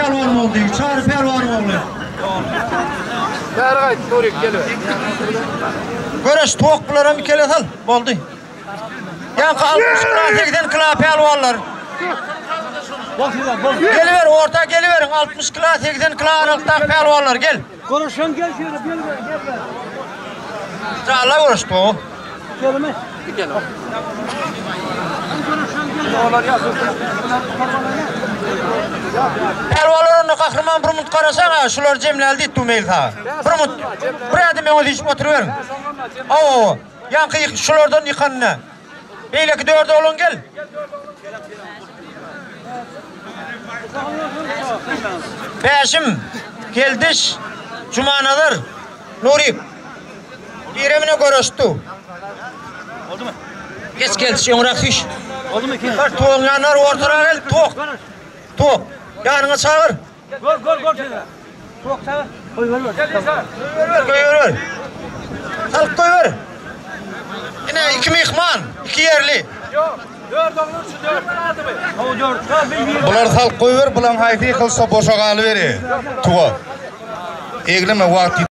Speaker 1: pälwan boldy. Çary pälwanyň ogly.
Speaker 3: Bäri gaýt, Nurik gel.
Speaker 1: Göreş tok bularam ikele sal. Boldy. Ýaňky 60 kilo 80 kilo pälwanlar. Geliber orta geliberiň 60 kilo 80 kilo aralykdaky pälwanlar gel.
Speaker 4: Görüşen gel şöyle gel gel.
Speaker 1: Jalla görüşdi o.
Speaker 4: Gelme.
Speaker 3: Gel. Olar ýa.
Speaker 1: Pälwanlar onda gahryman bir mut garaşaň şular jemläldi tu meýil Bir mut. Bir adım öňe düşüp oturyberiň. Aw, ýaňky şulardan ýykanyny. Beýleki dörde olan gel. Bäşim, Geldiş, Jumanazar, Nurik. Biremine görüşdi.
Speaker 4: Oldu mu?
Speaker 1: Geç geldiş, öňräk süýş.
Speaker 4: Oldu mu ki?
Speaker 1: Bir toğun ýanyna ortara gel, tok. Tok. Ýanyňa çagyr.
Speaker 4: Gol gol gol şöyle. Çok sağ. Koy ver ver.
Speaker 1: Goýber, goýber. Salyp goýber. Ine iki mihman, iki ýerli.
Speaker 3: Yok. Dört oğlum şu dört.
Speaker 4: O dört. Ha bir bir.
Speaker 2: Bular salyp goýber, bulan haýsy ýykylsa boşa galyberi. Tuwa. Egleme wagt ýitir.